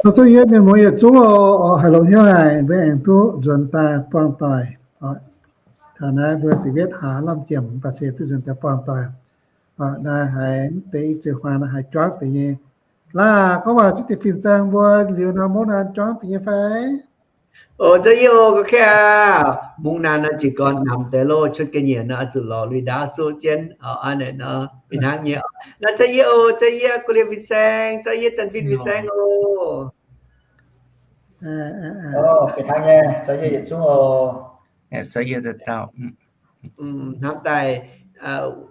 Zuqc yie mienh muoz yietc zungv oc, haaix longx hnyouv haic mbuo aengx duqv nzuonx daaih buangh doic. Taux naaiv mbuo ziepc yietv hlaax lamh jiem, mv baac se duqv nzuonx daaih buangh doic. Naaiv haiz deix i ziouc huaang naaiv haiz juangv deix nyei. Laaih gorngv waac ziex deix fin-saeng mbuo liuz nor, mungv naaiv juangv deix nyei fai? Oc, za'yietv oc, ga'kaeqv aac, mungv naaiv nor jiez gorn namx deix loh, cuotv ga'nyiec nor oix zuqc lorz lui ndaauv zuqv jienv oc. Hnangv nyei oc. Naaiv za'yietv oc, za'yietv gu'liemh fin-saeng, za'yietv zanc fin fin-saeng oc. Hnamv daaih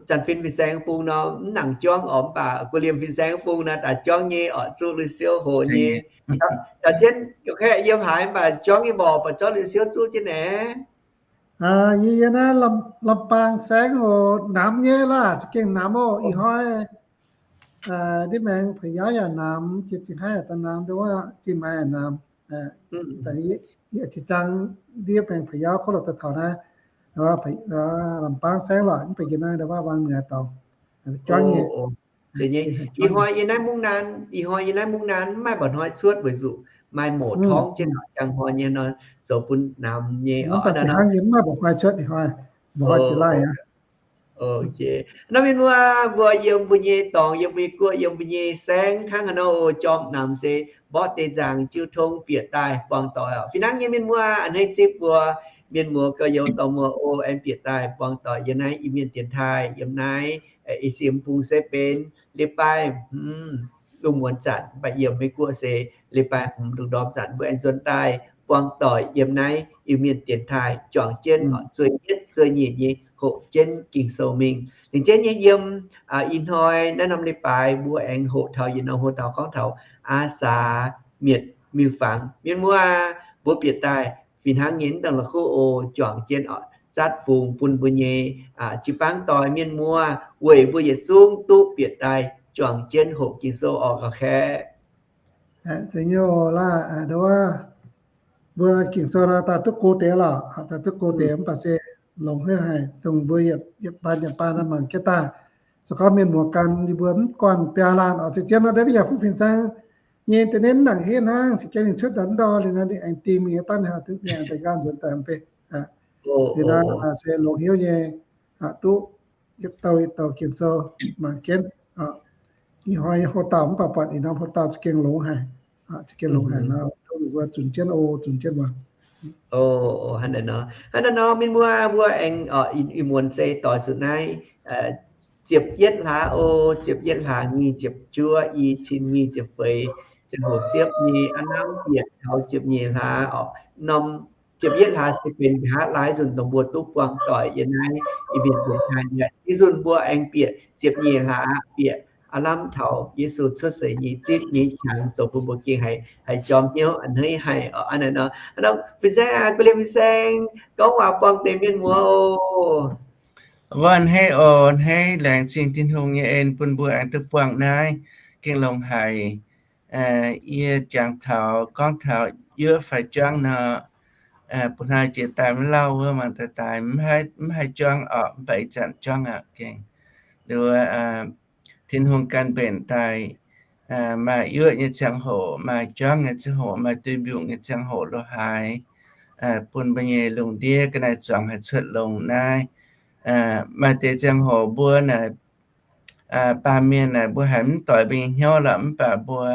zanc fin fin-saeng bung nor mv nangc juangv oc, mv baac gu'liemh fin-saeng bung nor daaih juangv nyei oc, zuqv lui siouv hoqc nyei. Da'jienv ga'kaeqv yiem haaix mv baac juangv nyei mborqc, baac juangv lui siouv zuqv jienv naaic. Yie, yie naaiv Lamh Baang Saengv oc, namx nyei laaih, za'gengh namx oc. Ih hnoi ndiev maengx Pa'yaauv yaac namx, jiex zingh haav yaac daaih namx, ndongc wuov zinh maaiz yaac namx. Jiex zangv ndiev maengx Pa'yaauv kov loc daaih taux naaiv, Lamh Baang Saengv lorqc, mv baac njiec naaiv ndongc wuov Waang Nueiz dorngx juangv nyei. Ih hnoi yie naaiv mungv naanv, ih hnoi yie naaiv mungv naanv mv maaih mba'hnoi cuotv weic zuqc maaih mouz torngv jienv jangx hnoi nyei nor, zoux bun namx nyei oc. Hnangv yie mv maaih mba'hnoi cuotv ih hnoi, mba'hnoi jiex laaih aqv. Nor mienh muoz mbuo yiem mbuo nyei dorngx, yiem mbuo nyei guoqv, yiem mbuo nyei saengv hnangv haaix nor oc, jorm namx se mborqv deix nzaangc jiu tong bieqc daaih buangh doic oc. Fih hnangv nyei mienh muoz, a'hneiv zipv mbuo mienh muoz gauh youz dorh muoz oc, aengx bieqc daaih buangh doic yiem naaiv Iu-Mienh dienx taaih, yiem naaiv ih sieqv bung se benx leiz-baaix hmz lungh muonz zanc, mv baac yiem Meiv Guoqv se leiz-baaix hmz lungh ndorm zanc mbuo aengx nzuonx daaih buangh doic yiem naaiv Iu-Mienh dienx taaih juangc jienv oc, zueiz yietv zueiz nyeic nyei hoqc jienv Ging-Sou mingh. Lengc jienv nyei yiem ih hnoi naaiv norm leiz-baaix mbuo aengx hoqc taux yietc norm hoc dauh gorngv taux Aa Saax Mietc Miuc-Fangx. Mienh muoz aac, mbuo bieqc daaih fih hnangv nyei mv dangh la'kuqv oc, juangc jienv oc, zatv fungx bun mbuo nyei jiu-baang doix mienh muoz weic mbuo yietc zungv duqv bieqc daaih juangc jienv hoqc Ging-Sou oc ga'kaeqv. Mbuo Ging-Sou nor daaih duqv go deix lorqc, daaih duqv go deix mv baac se longx haic, dongh mbuo yietc baan yietc baan mangc jienv daaih. Se gorngv mienh muoz gan yie mbuo mv guanh biaa laanh oc, ziex zien nor deix mv yaac fu fin-saeng nyei deix, ninh nangc heh hnangv, ziex zien ninh cuotv daaih mv ndor liuz nor, ninh aengx dingh mingh daaih, ninh aengx daaih nqaang nzuonx daaih mv bei. Liuz nor se longx hnyouv nyei, duqv yietc dauh yietc dauh Ging-Sou mangc jienv. Ih hnoi hoc dauh mv baac buatc ih norm hoc dauh za'gengh longx haic, za'gengh longx haic nor, tov mbuo zunc jienv oc, zunc jienv oc. Hnangv naaiv nor mienh muoz mbuo aengx ih muonz se doix zuqc naaiv ziepc yietv hlaax oc, ziepc yietv hlaax nyic ziepc juov, i cin nyic ziepc feix, ziangh hoc siepv nyei aav lamh bieqc taux ziepc nyeic hlaax oc. Norm ziepc yietv hlaax se benx nqa'haav laai nzunc dongh mbuo duqv buangh doic yiem naaiv Iu-Mienh dienx taaih. Ih nzunc mbuo aengx bieqc ziepc nyeic hlaax, bieqc aav lamh taux Yesu cuotv seix nyei zipv nyei qangx zoux bun mbuo gengh haih jorm hnyouv a'hneiv haic oc. Hnangv naaiv nor, fin-saeng aac, gu'liemh fin-saeng, gorngv waac buangh deix mienh muoz oc. Hneiv oc, hneiv, laengz zingh Tin-Hungh nyei en bun mbuo aengx duqv buangh naaiv, gengh longx haic. Yie jangx taux gorngv taux yuoqv fai juangv nor, bun hnoi jiex daaih maiv lauh wuov mangc daaih daaih mv haih juangv oc, mv baac ih zanc juangv aqv gengh. Nduov Tin-Hungh gan mbenc daaih, maaih yuoqv nyei ziangh hoc, maaih juangv nyei ziangh hoc, maaih duih mbiungc nyei ziangh hoc lo haaix, bun mbuo nyei lungh ndiev ga'naaiv zuangx haih cuotv longx naaiv. Maaih deix ziangh hoc mbuo naaic baamh mienh naaic mbuo haiz mv doix mbuo nyei hnyouv lorqc, mv baac mbuo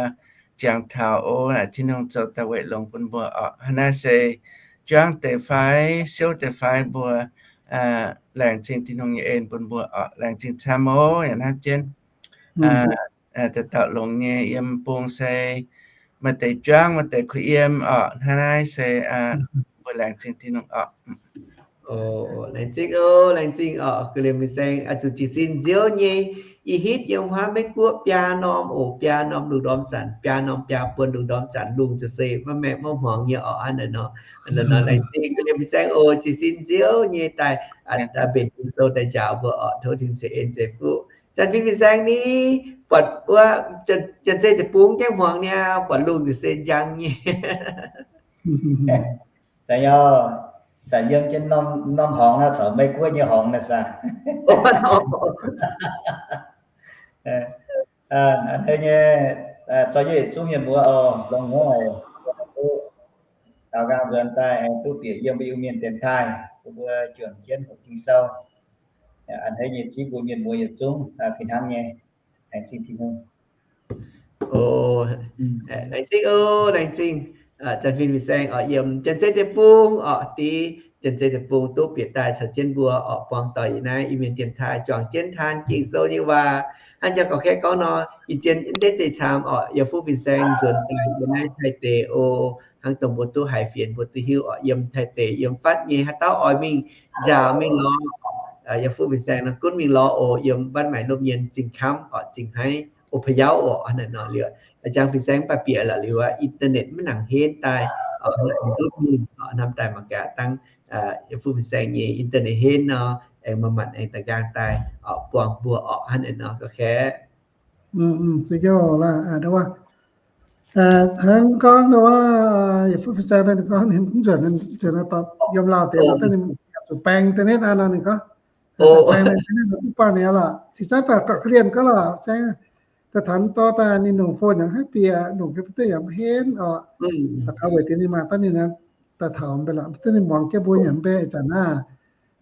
jangx taux o naaic Tin-Hungh zoux daaih weic longx bun mbuo oc. Hnangv naaiv se juangv deix fai siouv deix fai mbuo laengz zingh Tin-Hungh nyei en bun mbuo oc. Laengz zingh camv oc. Yaac hnamv jienv dauh dauh longx nyei yiem bung se maaih deix juangv maaih deix kuh yiem oc. Hnangv naaiv se mbuo laengz zingh Tin-Hungh oc. Laengz zingh oc, laengz zingh oc, gu'liemh fin-saeng. Oix zuqc jiez sin nziouv nyei, ih hitv yiem huaav Meiv Guoqv biaa norm oc, biaa norm lungh ndorm zanc, biaa norm biaa buonc lungh ndorm zanc lungh za'gengh maiv maengh maiv hmuangx nyei oc. Hnangv naaiv nor, laengz zingh gu'liemh fin-saeng oc, jiez sin nziouv nyei daaih mbenc Ging-Sou daaih njaaux mbuo oc. Tov Tin-Hungh ceix en ceix fuqv. Zanc fin-saeng ni, buatc wuov, Janx-Zei deic-bung gaengh hmuangx niaa, buatc lungh za'gengh njang nyei. Zanc yiem jienv norm horngz naaiv caux Meiv Guoqv nyei horngz naaiv saah? Nyei, Zoux yie yietc zungv mienh muoz oc, longx hnyouv haic, duqv daaux nqaang nzuonx daaih aengx duqv bieqc yiem mbuo Iu-Mienh dienx taaih, bun mbuo juangc jienv hoqc Ging-Sou. A'hneiv nyei zipv mbuo mienh muoz yietc zungv fih hnangv nyei. Laengz zingh Tin-Hungh. O, laengz zingh oc, laengz zingh. Zanc Fin Fin-Saeng oc, yiem Janx-Zei Deic-Bung oc, div Janx-Zei Deic-Bung duqv bieqc daaih caux jienv mbuo oc, buangh doic yiem naaiv Iu-Mienh dienx taaih juangc jienv taan Ging-Sou nyei waac. Hnangv jang gorqv-kaeqv gorngv nor, ih jien mv deix deix camv oc, yiem Fuqv Fin-Saeng nzuonx daaih yiem naaiv Taiv deic oc, hnangv dongh mbuo duqv haiz fienx mbuo duqv hiuv oc, yiem Taiv deic yiem fatv nyei haaix dauh oix mingh nzaaux mingh lorz, yiem Fuqv Fin-Saeng nor gunv mingh lorz oc, yiem Wanh Maaic Lomh Nyien, Zingh Kamv oc, Zingh Haiv, O' Pa Yauv oc, hnangv naaic nor liuz. A'jang Fin-Saeng mv baac bieqc la'liuz, internet mv nangc henv daaih, hnamv daaih mangc gaax dangh yiem Fuqv Fin-Saeng nyei internet henv nor, aengx manc-manc aengx daaih nqaang daaih buangh mbuo oc, hnangv naaic nor gorqv-kaeqv. Se youh laaix, hnangv gorngv wuov, yiem Fuqv Fin-Saeng ninh gorngv ninh mv nzuonx, nzuonx yiem Laauh deix, ninh zuqc baeng internet aqv nor ninh gorngv, baeng internet nor duqv buangh ninh aqv lorqc. Cingx zanv baac gorqv-kaeqv gorngv lorqc, se daaih taux dorh daaih ninh longc phone yaac mv haih bieqc, longc computer yaac mv henv oc. Daux gaux weic deix ninh maaih daaih ninh daaih taux mv bei lorqc, duqv ninh muangx jienv mbuo yaac mv bei ih zanc naaiv.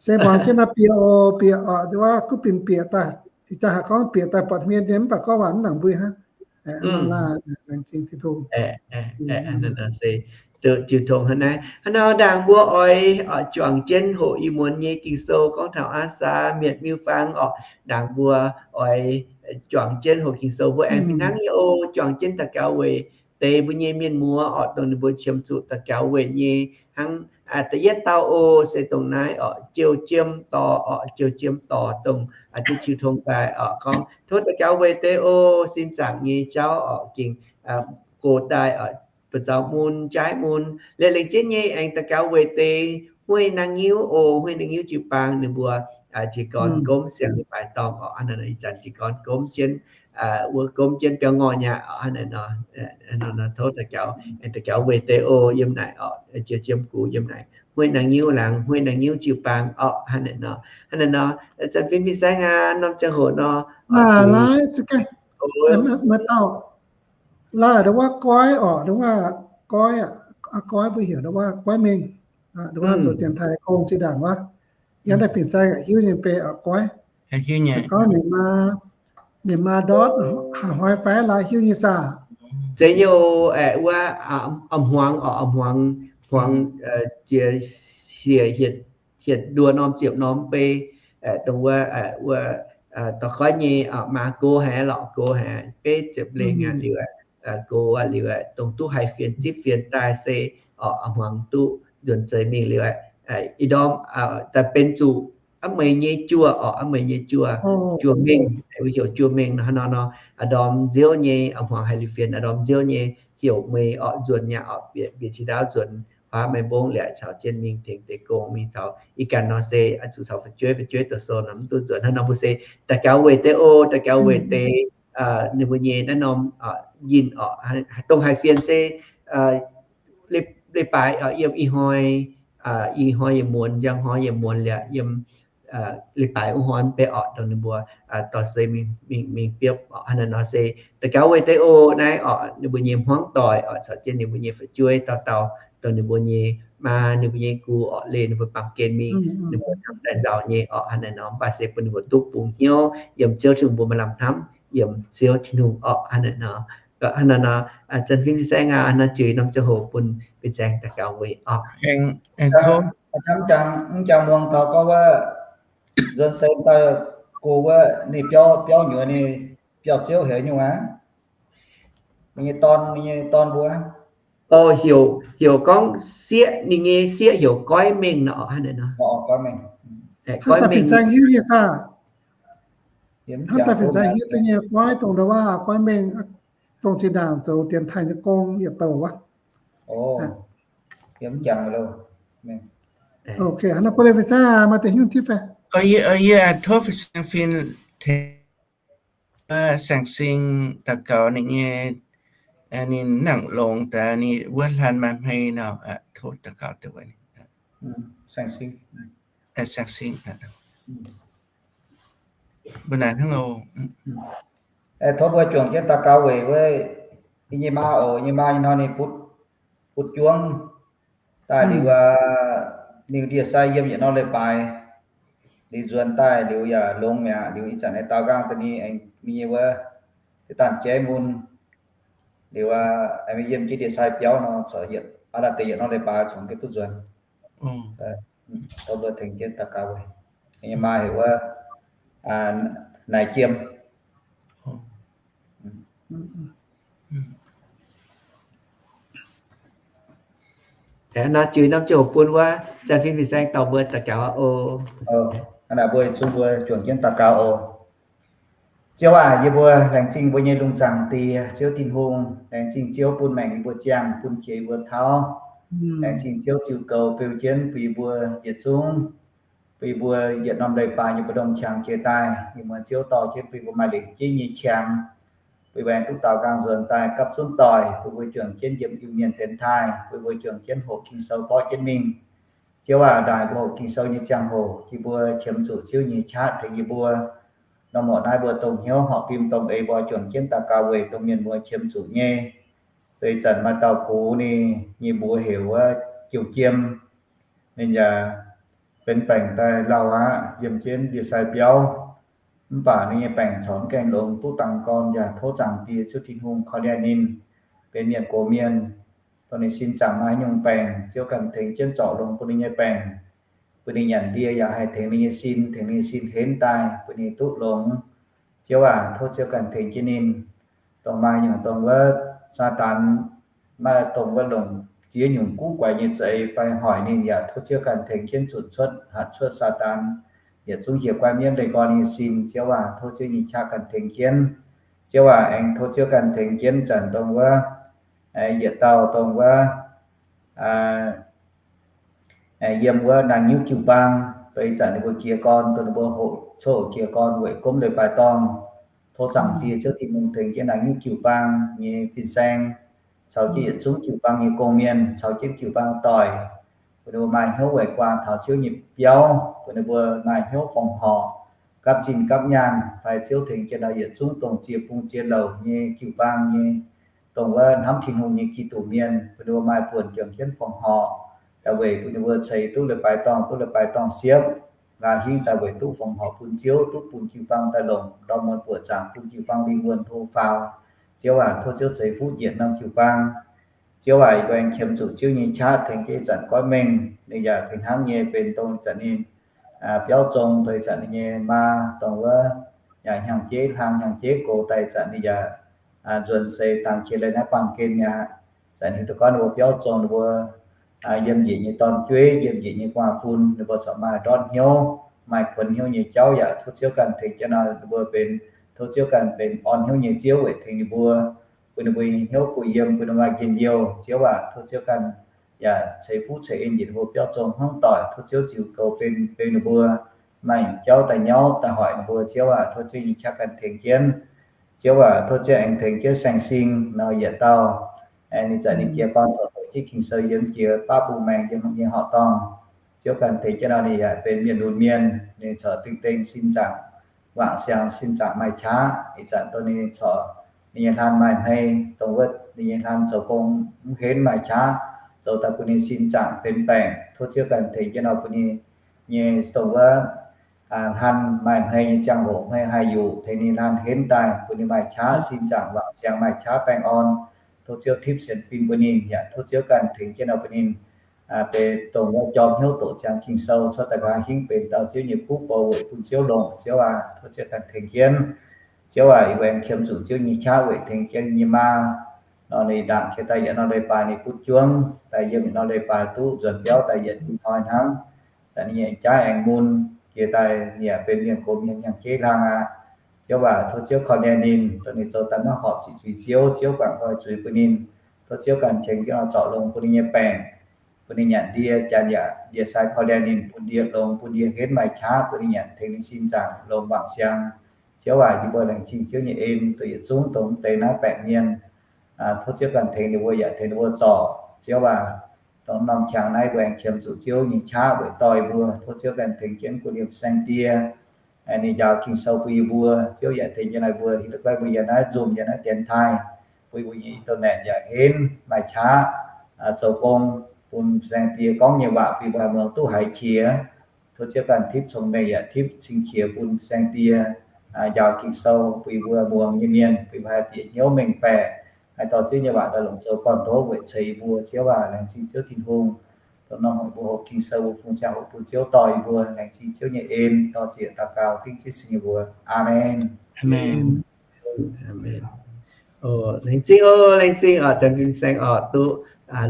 Se muangx jienv naaiv bieqc oc, bieqc oc, wuov gunv binc bieqc daaih, cingx zanv haiz gorngv bieqc daaih buatc hmien nyei mv baac gorngv waac mv nangc mbui hnangv. Laengz zingh Tin-Hungh. Se duqv jiu tong hnangv naaiv. Hnangv nor ndaangc mbuo oix juangc jienv hoqc ih muonz nyei Ging-Sou gorngv taux Aasaa, Mietc, Miuv, Fangx oc. Ndaangc mbuo oix juangc jienv hoqc Ging-Sou mbuo aengx fih hnangv nyei oc, juangc jienv daux gaux weic deix mbuo nyei mienh muoz oc, dongh ninh mbuo qiemx zuqc daux gaux weic nyei hnangv. Da'yietv dauh oc, se dongh naaiv oc, Jiou Jiem Dorh oc, Jiou Jiem Dorh dongh jiu tong daaih oc, gorngv tov daux gaux weic deix oc, sin zaangc nyei jauv oc, gengh gox daaih oc, buoz-zaux mun, jaaiv mun, liuz lengc jienv nyei aengx daux gaux weic deix huei naang nyiuv oc, huei naang nyiuv jiu-baang ninh mbuo jiez gorn gomv siang leiz-baaix dorngh oc, hnangv naaic nor ih zanc jiez gorn gomv jienv, wuov gomv jienv biauv ngorh nyei oc, hnangv naaic nor, tov daux gaux, daux gaux weic deix oc, yiem naaic oc, Jiou Jiem Gux yiem naaic, huei naang nyiuv laangz, huei naang nyiuv jiu-baang oc, hnangv naaic nor, hnangv naaic nor, zanc fin fin-saeng aqv, norm ziangh hoc nor, laaix, maaih dauh, laaix ndongc wuov goiv oc, ndongc wuov goiv, goiv mbuo heuc ndongc wuov goiv mengh, ndongc wuov zoux dienx taaih gong zinh ndaangc wuov, yiem naaiv fin-saeng hiuv nyei mbuox oc, goiv, gorngv ninh maa ndortv haaix hnoi fai laaix hiuv nyei saah. Zeiz nyei oc, wuov, a'hmuangx oc, a'hmuangx, hmuangx, jiex siec hietc nduoh norm ziepc norm bei, dongh wuov, wuov, dorh goiv nyei maa go haic lorqc, go haic, beiv ziepc lengh aqv liuz, go aqv liuz, dongh duqv haih fienx zipv fienx daaih se oc, a'hmuangx duqv nzuonx zeix mingh liuz, ih ndorm daaih benx zuqc a'meix nyei juoh oc, a'meix nyei juoh, juoh mengh, heuc juoh mengh nor, hnangv nor nor, a'ndorm nziouv nyei, a'hmuangx haih liuz fienx a'ndorm nziouv nyei heuc meih oc, nzuonx nyei oc, bieqc, bieqc cingx ndaauv nzuonx, huaav maiv mbong liuz caux jienv mingh tengx deix gong mingh caux ih ganh nor se zuqc caux fu'jueiv, fu'jueiv doqc sou nor mv duqv nzuonx. Hnangv nor mbuo se daux gaux weic deix oc, daux gaux weic deix ninh mbuo nyei naaiv norm yinh oc, dongh haih fienx se leiz-baaix oc, yiem ih hnoi, ih hnoi yietc muonz, njang hnoi yietc muonz liuz yiem leiz-baaix wuov hnoi mv bei oc, dongh ninh mbuo dorh seix mingh, mingh biopv oc. Hnangv naaiv nor se daux gaux weic deix oc, naaiv oc, ninh mbuo nyei hmuangv doic oc, caux jienv ninh mbuo nyei fu'jueiv dauh dauh, dongh ninh mbuo nyei maa, ninh mbuo nyei gu oc, leih ninh mbuo baamh gen mingh, ninh mbuo hnamv daaih nzauh nyei oc. Hnangv naaiv nor mv baac se bun ninh mbuo duqv bungx hnyouv yiem Ziouv Tin-Hungh mbuo maaih lamh hnamv yiem Ziouv Tin-Hungh oc. Hnangv naaiv nor, hnangv naaiv nor, zanc fin fin-saeng aqv, naaiv juix norm ziangh hoc bun fin-saeng daux gaux weic oc. Hnamv jangx, mv jangx muangx taux gorngv wuov nzuonx seix daaih go wuov ninh biauv, biauv nyuoz ninh biauv ziouv heuc nyungc aqv. Ninh nyei dorn, ninh nyei dorn mbuo, o, heuc, heuc gorngv sieqv, ninh nyei sieqv heuc Goiv Mengh nor. Hnangv naaiv nor, Goiv Mengh. Hnangv daaih fin-saeng hiuv nyei saah? Hnangv daaih fin-saeng hiuv deix nyei goiv dongh ndau wuov goiv mengh, dongh zinh ndaangc zoux dienx taaih nyei gong yietc douc wuov. Ok, hnangv nor bun fin-saeng maaih deix hiuv tipv fai? Yie tov fin-saeng fin tengx saeng-sing daux gaux ninh nyei, ninh nangc longx daaih ninh wuov hlan maaih hmei nor, tov daux gaux deix wuov. Saeng-sing, mbuo naaic hnangv oc. Tov mbuo juangc jienv daux gaux weic wuov Yie nyei maa oc, yie nyei maa nyei hnoi ninh butv, butv juangv daaih liuz, ninh ndie-sai yiem yietc norm leiz-baaix liuz nzuonx daaih liuz yaac longx mi'aqv. Liuz ih zanc naaiv daaux nqaang da'nyeic aengx mingh nyei wuov, deix danh jaiv mun, liuz aengx mingh yiem jienv ndie-sai biauv nor, corc yietc aav daaih deix yietc norm leiz-baaix corc gengh duqv nzuonx. Tov mbuo tengx jienv daux gaux. Yie nyei maa heuc wuov, Naaic Jiem. Aeqv, nor juix norm ziangh hoc bun wuov Janx-Fin Fin-Saeng dorh mbuo daux gaux oc. Hnangv naaic mbuo zungv mbuo juangc jienv daux gaux oc. Ziouv aac, yie mbuo laengz zingh mbuo nyei lungh zaangc Diex, Ziouv Tin-Hungh. Laengz zingh Ziouv bun maengc yie mbuo ziangh, bun qiex yie mbuo tauv. Laengz zingh Ziouv ziux goux beu jienv bun yie mbuo yietc zungv, bun yie mbuo yietc norm leiz-baaix nyei mbu'ndongx qangx jiex daaih. Yie mbuo Ziouv dorh jienv bun yie mbuo maaih lengc jeiv nyei qangx, bun yie mbuo aengx duqv daaux nqaang nzuonx daaih gapv zunv doic, bun mbuo juangc jienv yiem Iu-Mienh dienx taaih, bun mbuo juangc jienv hoqc Ging-Sou borqv jienv mingh. Ziouv aac, ndaangc yie mbuo hoqc Ging-Sou nyei ziangh hoc, yie mbuo qiemx zuqc Ziouv nyei qaqv tengx yie mbuo. Norm horqc naaiv mbuo dongh hnyouv horpc fim dongh eix mbuo juangc jienv daux gaux weic dongh mienh muoz qiemx zuqc nyei. Deix zanc maaih dauh gux ninh nyei mbuox heuc wuov Jiu Jiem. Ninh yaac benx baengc daaih lauh aqv, yiem jienv ndie-sai biauv. Mv baac ninh nyei baengc corc mv gaengh longx, duqv dangx gorn yaac tov Zaangc Diex Ziouv Tin-Hungh korv-lienh ninh benx mienh gox mienh. Dongh ninh sin zaangc maaih haaix nyungc baengc, Ziouv ganh tengx jienv zorc longx bun ninh nyei baengc, bun ninh nyanc ndie yaac haih tengx ninh nyei sin, tengx ninh nyei sin henv daaih, bun ninh duqv longx. Ziouv aac, tov Ziouv ganh tengx jienv ninh. Dongh maaih nyungc dongh wuov Saadaan, maaih dongh wuov longc ziex nyungc guv guaix nyei za'eix fai hoic ninh yaac tov Ziouv ganh tengx jienv zunc cuotv, hatc cuotv Saadaan yietc zungv hieh guaiv mienv leih nqoi ninh nyei sin. Ziouv aac, tov Ziouv nyei qaqv ganh tengx jienv. Ziouv aac, aengx tov Ziouv ganh tengx jienv zanc dongh wuov yietc dauh dongh wuov yiem wuov naang nyiuv jiu-baang, dongh ih zanc ninh mbuo jiez gorn, dongh ninh mbuo hoqc coqv jiez gorn weic gomv leiz-baaix dorngh. Tov Zaangc Diex Ziouv Tin-Hungh tengx jienv naang nyiuv jiu-baang nyei fin-saeng, caux jienv yietc zungv jiu-baang nyei gong-mienh, caux jienv jiu-baang doic, bun ninh mbuo maaih hnyouv weic guaan taux Ziouv nyei biauv, bun ninh mbuo maaih hnyouv fongc horc, gapv zinh gapv nyaanh, fai Ziouv tengx jienv nor yietc zungv dongh ziex bung ziex louc nyei jiu-baang nyei, dongh wuov hnamv Tin-Hungh nyei Giduc mienh, bun ninh mbuo maaih buonc juangc jienv fongc horc, daaih weic bun ninh mbuo ceix duqv leiz-baaix dorngh, duqv leiz-baaix dorngh siepv, nqa'haav hingv daaih weic duqv fongc horc bun Ziouv, duqv bun jiu-baang daaih longc ndorm muonz buoqc zaangc, bun jiu-baang lingh wuonh hlo faaux. Ziouv aac, tov Ziouv ceix fuqv njiec norm jiu-baang. Ziouv aac, yie mbuo aengx qiemx zuqc Ziouv nyei qaqv tengx jienv ih zanc goiv mengh, ninh yaac fih hnangv nyei benx dongh ih zanc ninh biauv zong, dongh ih zanc ninh nyei maa dongh wuov yaac hnyangx-jeiv hlang hnyangx-jeiv gox daaih, ih zanc ninh yaac nzuonx seix dangx jiex leiz naaiv baamh gen mi'aqv. Ih zanc ninh daux gorngv ninh mbuo biauv zong, ninh mbuo yiem njiec nyei dorn-jueiv, yiem njiec nyei gu'nguaaz-fun, ninh mbuo corc maaih ndortv hnyouv, maaih kuonx hnyouv nyei jauv yaac tov Ziouv ganh tengx jienv nor, ninh mbuo benx, tov Ziouv ganh benx orn hnyouv nyei Ziouv weic tengx ninh mbuo, bun ninh mbuo nyei hnyouv kuh yiem, bun ninh mbuo maaih njien-youh. Ziouv aac, tov Ziouv ganh yaac ceix fuqv ceix en njiec ninh mbuo biauv zong hnangv doic. Tov Ziouv ziux goux beu ninh mbuo, maaih nyungc jauv daaih nyauv daaih hoic ninh mbuo. Ziouv aac, tov Ziouv nyei qaqv ganh tengx jienv. Ziouv aac, tov Ziouv aengx tengx jienv Saeng Sing nor yietc dauh, ninh zanc ninh jiez gorn corc doqc jienv Ging-Sou yiem jiex baav bung maengx yiem nyei horqc dorngh. Ziouv ganh tengx jienv nor ninh yaac benx mienh lunx mienh, ninh corc dingh dengh sin zaangc wangc siangx, sin zaangc maaih qaqv. Ih zanc dongh ninh corc ninh nyei hlan maaih hmei, dongh wuov ninh nyei hlan zoux gong mv henv maaih qaqv, zoux daaih bun ninh sin zaangc benx baengc. Tov Ziouv ganh tengx jienv nor bun ninh nyei dongh wuov hlan maaih hmei nyei ziangh hoc hmei haih yuqc, tengx ninh hlan henv daaih bun ninh maaih qaqv sin zaangc wangc siangx maaih qaqv baengh orn. Tov Ziouv tipv sienx fim bun ninh, yaac tov Ziouv ganh tengx jienv nor bun ninh benx dongh wuov jorm hnyouv doqc ziangx Ging-Sou cuotv daaih nqa'haav hingv benx dauh Ziouv nyei kuv bou weic bun Ziouv longc. Ziouv aac, tov Ziouv ganh tengx jienv. Ziouv aac, yie mbuo aengx qiemx zuqc Ziouv nyei qaqv weic tengx jienv nyei maa nor, ninh ndaangc jiex daaih yietc norm leiz-baaix ninh butv juangv daaih yiem yietc norm leiz-baaix duqv nzuonx biauv daaih yietc hnoi hnangv. Zanc ninh nyei jaav aengx mun jiex daaih, ninh yaac benx mienh gox mienh hnyangx-jeiv hlang aqv. Ziouv aac, tov Ziouv korv-lienh ninh, dongh ninh zoux daaih maiv horpc zuqc zuiz Ziouv, Ziouv guangc nqoi zuiz bun ninh. Tov Ziouv ganh tengx jienv nor zorc longx bun ninh nyei baengc, bun ninh nyanc ndie, janx yaac ndie-sai korv-lienh ninh, bun ndie longx, bun ndie henv maaih qaqv, bun ninh nyanc tengx ninh sin zaangc longx wangc siangx. Ziouv aac, yie mbuo laengz zingh Ziouv nyei en, dongh yietc zungv dongh mv deix naaiv baengc mienh. Tov Ziouv ganh tengx ninh mbuo yaac tengx ninh mbuo zorc. Ziouv aac, dongh norm qangx naaiv mbuo aengx qiemx zuqc Ziouv nyei qaqv weic dorh yie mbuo. Tov Ziouv ganh tengx jienv guh liemh saeng-die, ninh njaaux Ging-Sou bun yie mbuo. Ziouv yaac tengx jienv naaiv mbuo, hitv duqv gaengh mbuo yiem naaiv nzunc, yiem naaiv dienx taaih, bun mbuo nyei douh naanc yaac henv maaih qaqv zoux gong bun fin-saeng die gorngv nyei waac bun mbuo haih muangx duqv haiz qiex. Tov Ziouv ganh tipv cong-mengh yaac tipv cing-qiex bun fin-saeng die njaaux Ging-Sou bun mbuo muangx nyei mienh, bun mbuo haih bieqc hnyouv mengh baeqc, haih dorh Ziouv nyei waac daaih longc zoux gorn-ndoqv weic ceix yie mbuo. Ziouv aac, laengz zingh Ziouv Tin-Hungh, dongh norm hoc mbuo hoqc Ging-Sou, mbuo fungx ziangh hoc bun Ziouv dorh yie mbuo. Laengz zingh Ziouv nyei en, dor-ziec daux gaux dengv Ziouv Yesu nyei mbuox. Aamen. Laengz zingh oc, laengz zingh oc, zanc fin-saeng oc, duqv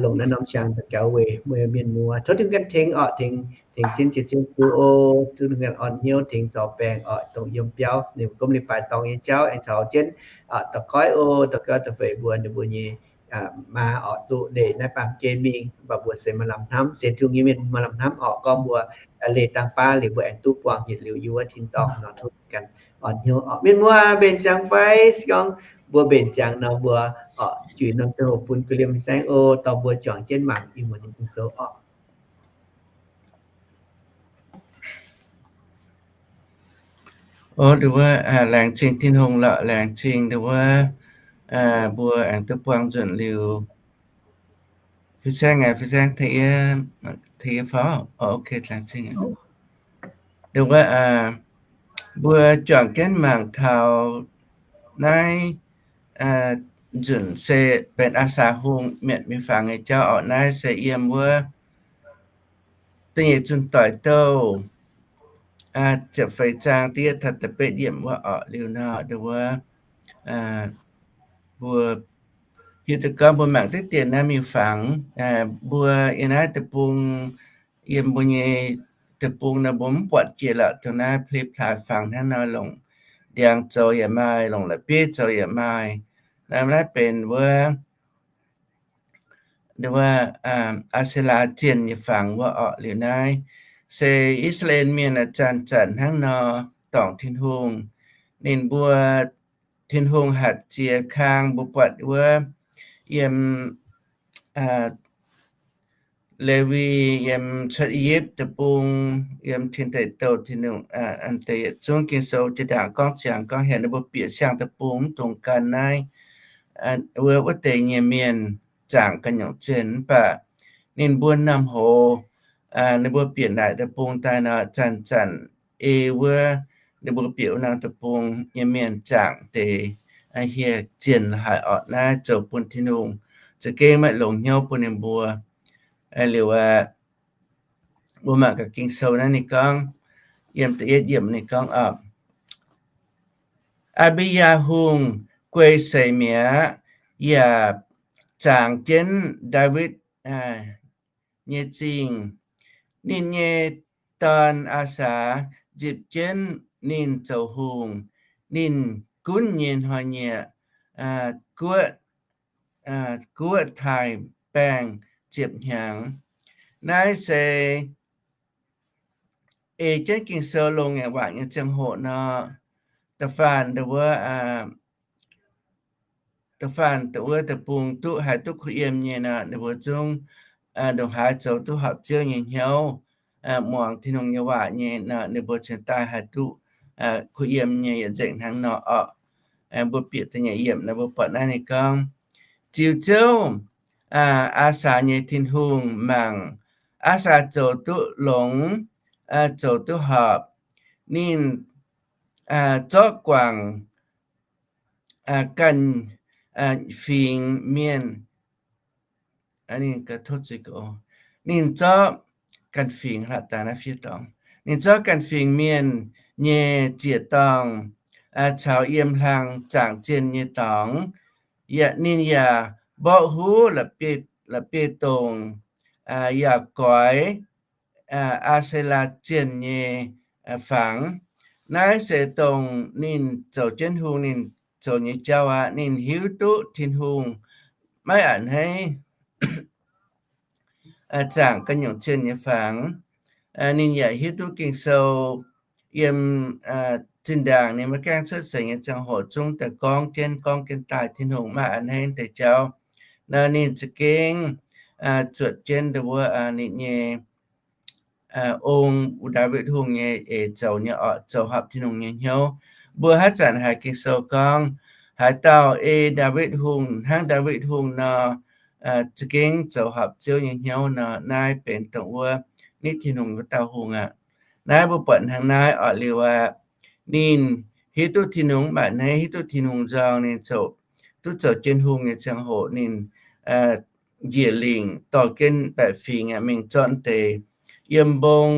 longc naaiv norm siang daux gaux weic mbuo mienh muoz. Tov Tin-Hungh ganh tengx oc, tengx, tengx jienv jiex jienv duqv oc. Tov Tin-Hungh ganh orn hnyouv tengx zorc baengh oc, dongh yiem biauv ninh mbuo gomv leiz-baaix dorngx nyei jauv aengx caux jienv daux goiv oc, daux goiv da'feix mbuo, ninh mbuo nyei maa oc, duqv leih naaiv baamh gen mingh, mv baac mbuo se maaih lamh hnamv, sienx Tin-Hungh nyei mienh maaih lamh hnamv oc, gorngv mbuo leih dangh baav liuz mbuo aengx duqv buangh yietc liuz yiem wuov tin-dorngh nor. Tov ganh orn hnyouv oc. Mienh muoz mbenc ziangx fai? Se gorngv mbuo mbenc ziangx nor, mbuo oc, juix norm ziangh hoc bun ga'liemh saengv oc, dorh mbuo juangc jienv mangc Iu-Mienh nyei Ging-Sou oc. O, ndau wuov, laengz zingh Tin-Hungh lorqc, laengz zingh ndau wuov, mbuo aengx duqv buangh nzunc liuz. Fin-saeng aac, fin-saeng, tengx yie faaux. O, ok, laengz zingh. Ndau wuov, mbuo juangc jienv mangc taux naaiv nzunc se benx Aa^saa Hungh mietc miuc-fangx nyei jauv oc. Naaiv se yiem wuov Da'nyeic Zunh Doic Douh ziepc feix zaang da'yietv taux da'betv yiemc wuov oc. Liuz nor ndau wuov, mbuo hiuv duqv gorngv mbuo mangc diqv dien naaiv miuc-fangx, mbuo yiem naaiv deic-bung, yiem mbuo nyei deic-bung nor mbuo mv buatc jiex lorqc. Dongh naaiv plie plaaix fangx hnangv nor, longc ndiangx zoux yaac maaih, longc la'bieiv zoux yaac maaih. Naaiv, naaiv benx wuov, wuov Aa^se^laa zienh nyei fangx wuov oc. Liuz naaiv se I^saa^laa^en Mienh zanc-zanc hnangv nor dorngc Tin-Hungh. Ninh mbuo, Tin-Hungh hatc ziex kang, mbuo buatc wuov yiem Lewi, yiem Cuotv I^yipv Deic-Bung, yiem Tin Deic Douh, Tin-Hungh, an deix yietc zungv Ging-Sou jiex ndaangc gorngv ziangx gorngv heuc ninh mbuo bieqc siang deic-bung mv dungx gan naaiv, wuov, wuov deix nyei mienh zaangc ganh nyungc zienh. Mv baac ninh mbuo naamh hoz, ninh mbuo bieqc naaic deic-bung daaih nor, zanc-zanc ei wuov ninh mbuo bieqc wuov norm deic-bung nyei mienh zaangc deix hieh zienh haic orqc. Naaiv zoux bun Tin-Hungh za'gengh maiv longx hnyouv bun ninh mbuo. Liuz aqv, mbuo mangc gaax Ging-Sou naaiv ninh gorngv, yiem da'yietv yiemc ninh gorngv oc, Aa^mbi^yaa Hungh guei seix mi'aqv, yaac zaangc jienv Ndaawitv nyei zingh. Ninh nyei dorn, Aa^saa, nzipc jienv ninh zoux hungh. Ninh gunv nyei hnoi-nyieqc guoqv, guoqv taaih baengh ziepc hnyangx. Naaiv se ei jienv Ging-Sou longx nyei waac nyei ziangh hoc nor, da'faanh wuov, da'faanh wuov deic-bung duqv, haih duqv kuh yiem nyei nor, ninh mbuo zungv ndongc haaix zoux duqv horpc Ziouv nyei hnyouv, muangx Tin-Hungh nyei waac nyei nor, ninh mbuo cingx daaih haih duqv kuh yiem nyei yietc nzengc hnangv nor orqc. Mbuo bieqc da'nyeic yiemc nor, mbuo buatc naaiv ninh gorngv, Ziux Ziouv, Aa^saa nyei Tin-Hungh mangc Aa^saa zoux duqv longx, zoux duqv horpc. Ninh zorqv guangc ganh fingx mienh, ninh zorqv ganh fingx, ninh zorqv ganh fingx mienh nyei ziec-dorngh caux yiem hlang zaangc zienh nyei dorngx. Ninh yaac mborqv huv la'bieiv-dongh, yaac goix Aa^se^laa zienh nyei fangx. Naaiv se dongh ninh zoux jienv hungh ninh zoux nyei jauv aqv. Ninh hiuv duqv Tin-Hungh maiv a'hneiv zaangc ganh nyungc zienh nyei fangx. Ninh yaac hiuv duqv Ging-Sou yiem zinh ndaangc ninh maiv gaengh cuotv seix nyei ziangh hoc zungv daaih gorngv jienv, gorngv jienv daaih Tin-Hungh maiv a'hneiv deix jauv. Nor ninh za'gengh zuotc jienv wuov ninh nyei ong, Ndaawitv Hungh nyei eix zoux nyei orqc, zoux horpc Tin-Hungh nyei hnyouv. Mbuo haaix zanc haiz Ging-Sou gorngv, haaix dauh ei Ndaawitv Hungh hnangv Ndaawitv Hungh nor, za'gengh zoux horpc Ziouv nyei hnyouv nor, naaiv benx dongh wuov nitv Tin-Hungh wuov dauh hungh aqv. Naaiv mbuo buatc hnangv naaiv orqc liuz aqv. Ninh hiuv duqv Tin-Hungh mv baac hneiv, hiuv duqv Tin-Hungh nzorng ninh zoux, duqv zoux jienv hungh nyei ziangh hoc ninh njiec lingc dorh jienv baeqc fingx mingh zorqv deix yiem mbong,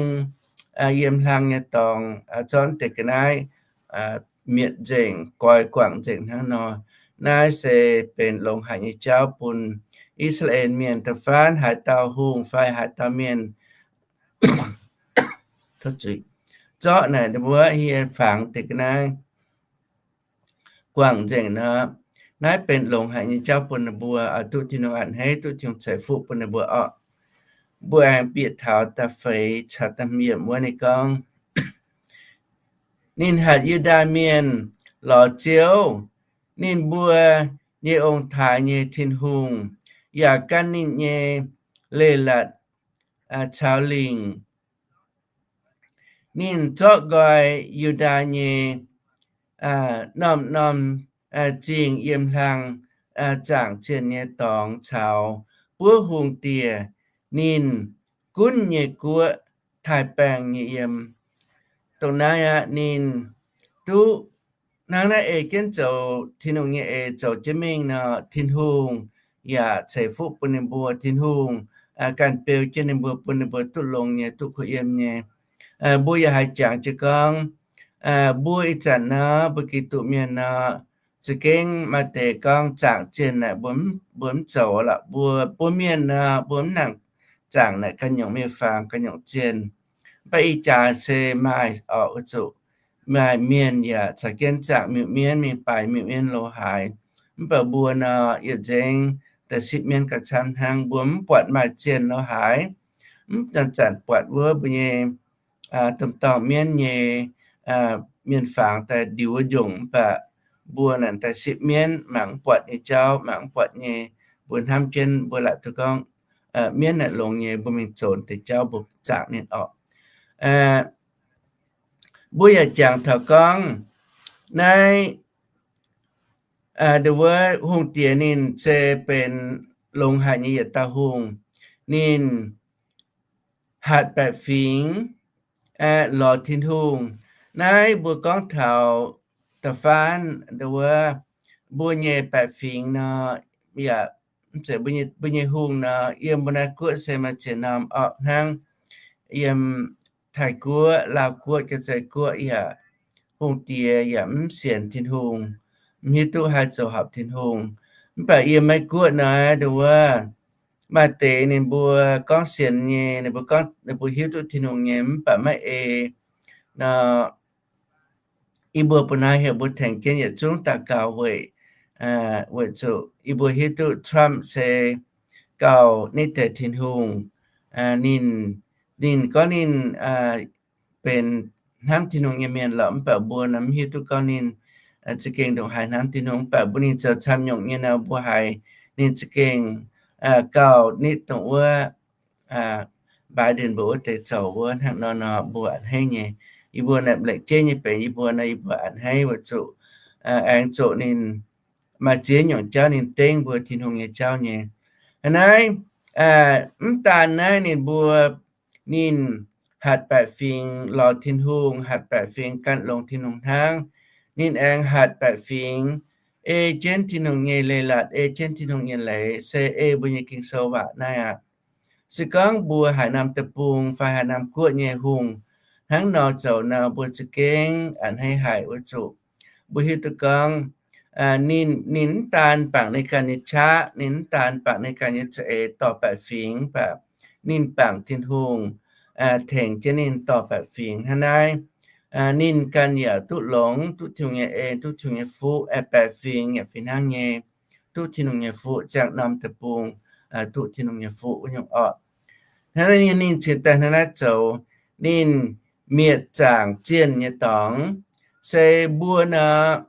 yiem hlang nyei dorngx, zorqv deix ga'naaiv mietc nzengc, goix guangc nzengc hnangv nor. Naaiv se benx longx haic nyei jauv bun I^saa^laa^en Mienh. Da'faanh haaix dauh hungh fai haaix dauh mienh zorqv naaic ninh mbuo hieh fangx deix ga'naaiv guangc nzengc nor, naaiv benx longx haic nyei jauv bun ninh mbuo, oix duqv Tin-Hungh a'hneiv, duqv Tin-Hungh ceix fuqv bun ninh mbuo orqc. Mbuo aengx bieqc taux da'feix caux da'hmz yiemc wuov ninh gorngv, ninh hatc Yu^ndaa Mienh lorz Ziouv, ninh mbuo nyei ong-taaix nyei Tin-Hungh, yaac gan ninh nyei leiz-latc caux lingc. Ninh zorqv nqoi Yu^ndaa nyei norm-norm zingh yiem hlang zaangc zienh nyei dorngx caux buov hungh diex ninh gunv nyei guoqv taaih baengh nyei yiem. Dongh naaiv aqv, ninh duqv hnangv naaiv ei jienv zoux Tin-Hungh nyei eix zoux jienv mingh nor, Tin-Hungh yaac ceix fuqv bun ninh mbuo. Tin-Hungh ganh beu jienv ninh mbuo, bun ninh mbuo duqv longx nyei, duqv kuh yiem nyei. Mbuo yaac haih jangx jienv gorngv, mbuo ih zanc nor, mbuo Giduc Mienh nor, za'gengh maaih deix gorngv zaangc zienh naaic mbuo mv zoux lorqc. Mbuo, mbuo mienh nor, mbuo mv nangc zaangc naaic ganh nyungc miuc-fangx, ganh nyungc zienh. Mv baac ih jaax se maaih orqc, weic zuqc maaih mienh yaac caux jienv zaangc miuc-mienv mingh, baaix miuc-mienv lo haaix. Mv baac mbuo nor, yietc nzengc da'sipv mienv gauh camv hnangv. Mbuo mv buatc maaih zienh lo haaix. Mv nor zanc buatc wuov mbuo nyei domh dorngh mienv nyei mienh fangx daaih ndiux wuov njongc, mv baac mbuo naaic da'sipv mienv mangc mv buatc nyei jauv, mangc mv buatc nyei, mbuo hnamv jienv mbuo laaic duqv gorngv mienv naaic longx nyei, mbuo mingh zoux deix jauv mbuo zaangc ninh orqc. Mbuo yaac jangx taux gorngv naaiv ndongc wuov hungh diex ninh se benx longx haic nyei yietc dauh hungh. Ninh hatc baeqc fingx lorz Tin-Hungh. Naaiv mbuo gorngv taux da'faanh ndongc wuov mbuo nyei baeqc fingx nor, yaac mbuo nyei hungh nor, yiem mbuo naaiv guoqv se maaih ziex norm orqc hnangv. Yiem Taiv-Guoqv, Laauv-Guoqv, Jaa-Zei-Guoqv yaac hungh diex yaac mv sienx Tin-Hungh, mv hiuv duqv haih zoux horpc Tin-Hungh. Mv baac yiem maiv guoqv naaiv ndongc wuov maaih deix ninh mbuo gorngv sienx nyei, ninh mbuo gorngv ninh mbuo hiuv duqv Tin-Hungh nyei, mv baac maiv ei nor, yie mbuo mbuo naaiv heuc mbuo tengx jienv yietc zungv daux gaux weic, weic zuqc yie mbuo hiuv duqv Trump se gauh nitv deix Tin-Hungh. Ninh, ninh gorngv ninh benx hnamv Tin-Hungh nyei mienh lorqc, mv baac mbuo nor mv hiuv duqv gorngv ninh za'gengh ndongc haaix hnamv Tin-Hungh. Mv baac mbuo ninh zoux camv nyungc nyei nor, mbuo haiz ninh za'gengh gauh nitv dongh wuov Biden mbuo wuov deix zoux wuov hnangv nor nor, mbuo a'hneiv nyei. Yie mbuo naaiv lengc jeiv nyei benx yie mbuo nor, yie mbuo a'hneiv weic zuqc aengx zoqc ninh maaih ziex nyungc jauv ninh dengv mbuo Tin-Hungh nyei jauv nyei. Hnangv naaiv, mv daan naaiv ninh mbuo, ninh hatc baeqc fingx lorz Tin-Hungh, hatc baeqc fingx gan longx Tin-Hungh hnangv. Ninh aengx hatc baeqc fingx ei jienv Tin-Hungh nyei leiz-latc, ei jienv Tin-Hungh nyei leiz, se ei mbuo nyei Ging-Sou waac naaiv aqv. Se gorngv mbuo haaix norm deic-bung fai haaix norm guoqv nyei hungh hnangv nor zoux nor, mbuo za'gengh a'hneiv haic weic zuqc mbuo hiuv duqv gorngv ninh, ninh mv daan bangc ninh ganh nyei qaqv, ninh mv daan bangc ninh ganh nyei za'eix dorh baeqc fingx, mv baac ninh bangc Tin-Hungh tengx jienv ninh dorh baeqc fingx. Hnangv naaiv ninh ganh yaac duqv longx, duqv Tin-Hungh nyei en, duqv Tin-Hungh nyei fuqv, aengx baeqc fingx yaac fih hnangv nyei duqv Tin-Hungh nyei fuqv, ziangh norm deic-bung duqv Tin-Hungh nyei fuqv wuov nyungc orqc. Hnangv naaiv ninh cingx daaih hnangv naaiv zoux, ninh mietc zaangc zienh nyei dorngx. Se mbuo nor,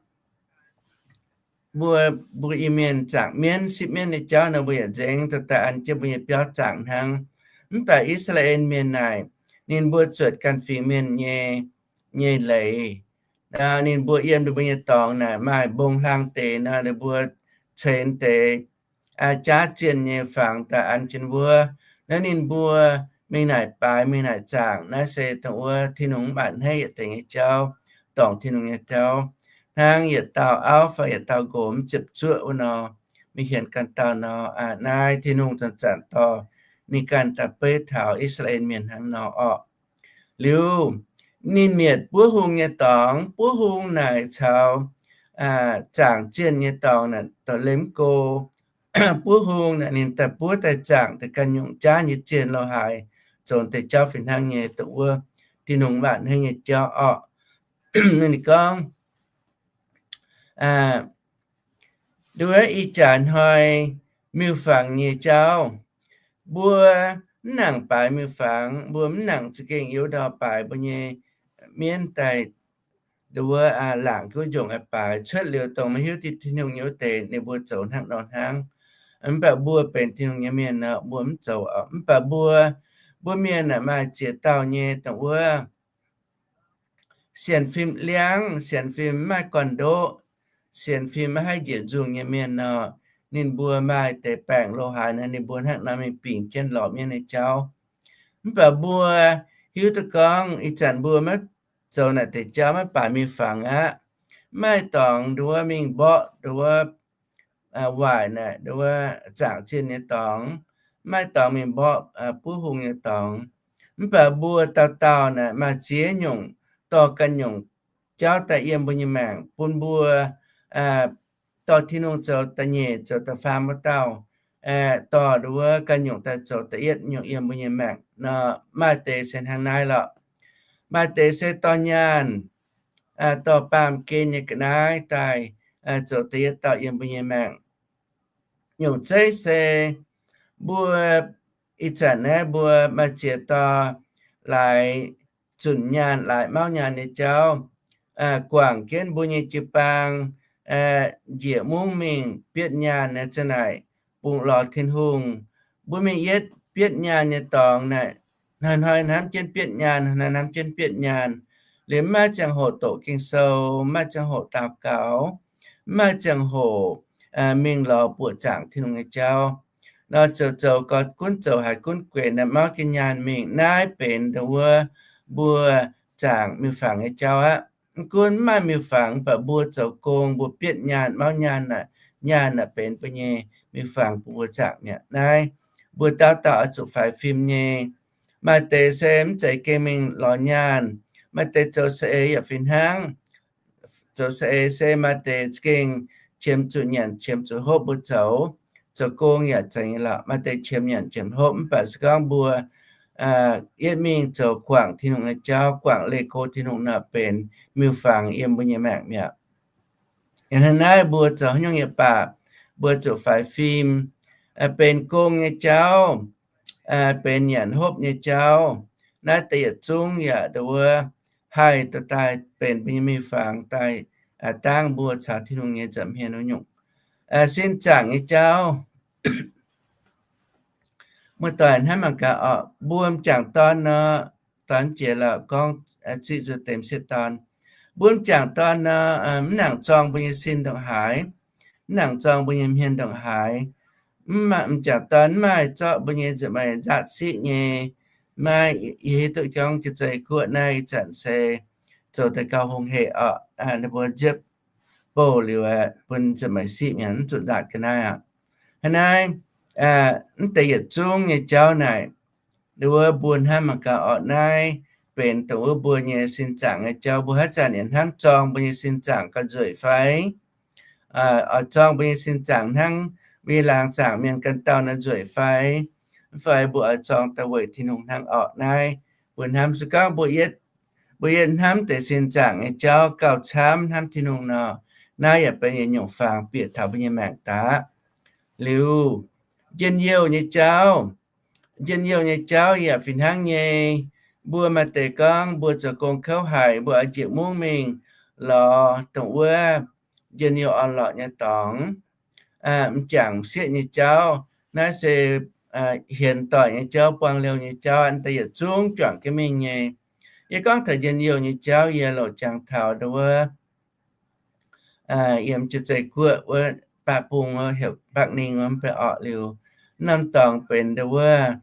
mbuo, mbuo Iu-Mienh zaangc mienv, sipv mienv nyei jauv nor, mbuo yaac nzengc daaih an jienv mbuo nyei biauv zaangc hnangv. Mv baac I^saa^laa^en Mienh naaic, ninh mbuo zuotc ganh fingx mienh nyei, nyei leiz, Ninh mbuo yiem ninh mbuo nyei dorngx naaic maaih mbong hlang deix nor, ninh mbuo ceix deix jaav zienh nyei fangx daaih an jienv wuov. Naaiv ninh mbuo mingh naaic baaix mingh naaic zaangc, naaiv se dongh wuov Tin-Hungh mv baac a'hneiv yietc deix nyei jauv, dorngc Tin-Hungh nyei jauv. Hnangv yietc dauh auv fai yietc dauh nqox mv ziepc zuoqv wuov nor, mingh hienx ganh dauh nor, naaiv Tin-Hungh zanc-zanc dorh ninh ganh daaih beiv taux I^saa^laa^en Mienh hnangv nor orqc. Liuz, ninh mietc buov hung nyei dorngx, buov hung naaic caux zaangc zienh nyei dorngx naaic dorh lemv go. Buov hung naaic ninh daaih buov daaih zaangc daaih ganh nyungc jaav nyei zienh lo haaix, zoux deix jauv fih hnangv nyei dongh wuov Tin-Hungh mv baac a'hneiv nyei jauv orqc. Ninh gorngv, nduov ih jaax hnoi miuc-fangx nyei jauv, mbuo mv nangc baaix miuc-fangx, mbuo mv nangc za'gengh yiem ndau baaix mbuo nyei mienv daaih nduov laangc guv njongc baaix cuotv liuz dongh maiv hiuv duqv Tin-Hungh nyei wuov deix ninh mbuo zoux hnangv nor hnangv. Mv baac mbuo benx Tin-Hungh nyei mienh nor mbuo mv zoux. Mv baac mbuo, mbuo mienh aah, maaih ziex dauh nyei dongh wuov sienx fim liangv, sienx fim mv maaih gorn-ndoqv, sienx fim maiv haih njiec nzungh nyei mienh nor, ninh mbuo maaih deix baengc lo haaix nor ninh mbuo hnangv nor mingh bingx jienv lorz mienv nyei jauv. Mv baac mbuo hiuv duqv gorngv ih zanc mbuo maiv zoux naaic deix jauv, maiv baaix miuc-fangx aqv, mv maaih dorngx nduov mingh mborqv nduov waaic naaic nduov zaangc zienh nyei dorngx, mv maaih dorngx mingh mborqv buov hung nyei dorngx. Mv baac mbuo dauh dauh naaic maaih ziex nyungc dorh ganh nyungc jauv daaih yiem mbuo nyei maengc bun mbuo dorh Tin-Hungh zoux da'nyeic zoux da'faam wuov dauh, dorh nduov ganh nyungc daaih zoux da'yietv nyungc yiem mbuo nyei maengc nor, maaih deix se hnangv naaiv lorqc. Maaih deix se dorh nyaanh, dorh baamh gen nyei ga'naaiv daaih zoux da'yietv dauh yiem mbuo nyei maengc. Nyungc zeiv se mbuo ih zanc naaiv mbuo maaih ziex dauh laaix zunc nyaanh laaix mauv nyaanh nyei jauv, guangc jienv mbuo nyei jiu-baang, njiec mungv mingh bietv nyaanh naaiv za'naaic bungx lorz Tin-Hungh. Mbuo mingh yietv bietv nyaanh nyei dorngx naaic, hnoi-hnoi hnamv jienv bietv nyaanh, hnoi-hnoi hnamv jienv bietv nyaanh. Liuz mv maaih ziangh hoc doqc Ging-Sou, mv maaih ziangh hoc daux gaux, mv maaih ziangh hoc mingh lorz buoqc zaangc Tin-Hungh nyei jauv. Nor zoux zoux gau gunv zoux haiz gunv gueic naaic mauv jienv nyaanh mingh. Naaiv benx dongh wuov mbuo zaangc miuc-fangx nyei jauv aqv. Mv gunv mv maaih miuc-fangx, mv baac mbuo zoux gong, mbuo bietv nyaanh, mauv nyaanh naaic, nyaanh naaic benx mbuo nyei miuc-fangx bun mbuo zaangc mi'aqv. Naaiv mbuo dauh dauh oix zuqc faix fim nyei. Maaih deix se mv zeiz gengh mingh lorz nyaanh, maaih deix zoux saeng-eix yaac fih hnangv. Zoux saeng-eix se maaih deix za'gengh qiemx zuqc nyanc qiemx zuqc hopv mbuo zoux. Zoux gong yaac zeiz nyei lorqc, maaih deix qiemx nyanc qiemx hopv. Mv baac se gorngv mbuo yietv mingh zoux guangc Tin-Hungh nyei jauv, guangc leih go Tin-Hungh nor, benx miuc-fangx yiem mbuo nyei maengc mi'aqv. Yiem hnangv naaiv mbuo zoux haaix nyungc yaac baac, mbuo zuqc faix fim, benx gong nyei jauv, benx nyanc hopv nyei jauv. Naaiv deix yietc zungv yaac nduov haih dorh daaih benx mbuo nyei miuc-fangx daaih dangv mbuo caux Tin-Hungh nyei nza'hmien wuov nyungc. Sin zaangc nyei jauv, muoz-doic hnamv mangc gaax orqc, mbuo m'jangc dorn nor, dorn jiex lorqc gorngv ziqv zuqc deix m'sieqv dorn. Mbuo m'jangc dorn nor, mv nangc zorng mbuo nyei sin ndongc haaix, mv nangc zorng mbuo nyei hmien ndongc haaix. M'jangc dorn mv maaih zorqv mbuo nyei nza'hmien nzaatv siqv nyei. Maiv, yie hiuv duqv gorngv jiex zeiz guoqv naaiv ih zanc se zoux daaih gauh hungh hec orqc, ninh mbuo nziepv bouh liuz aeqv, bun nza'hmien siqv mienh mv zuqc nzaatc ga'naaiv aqv. Hnangv naaiv, mv deix yietc zungv nyei jauv naaic, nduov mbuo hnamv mangc gaax orqc, naaiv benx dongh wuov mbuo nyei sin zaangc nyei jauv. Mbuo haaix zanc yaac hnamv zorng mbuo nyei sin zaangc gauh nzueic fai? Oix zorng mbuo nyei sin zaangc hnangv mbuo nyei laangz zaangc mienh ganh dauh nor nzueic fai? Mv fai mbuo oix zorng daaih weic Tin-Hungh hnangv orqc? Naaiv mbuo hnamv se gorngv mbuo yietv, mbuo yietv hnamv deix sin zaangc nyei jauv gauh camv hnamv Tin-Hungh nor, naaiv yaac benx yietc nyungc fangx bieqc taux mbuo nyei maengc daaih. Liuz, njien-youh nyei jauv, njien-youh nyei jauv yaac fih hnangv nyei. Mbuo maaih deix gorngv mbuo zoux gong kouv haic, mbuo oix njiec mungv mingh lorz dongh wuov njien-youh orn-lorqc nyei dorngx, m'jangc m'sieqv nyei jauv. Naaiv se hienx doic nyei jauv, buang liouh nyei jauv, da'yietv zungv juangc jienv mingh nyei. Yie gorngv taux njien-youh nyei jauv, yie louc jangx taux ndau wuov yiem Jiex Zeiz Guoqv wuov Baqv Bung wuov, heuc Bắc Ninh wuov mv bei orqc liuz, norm dorngx benx ndau wuov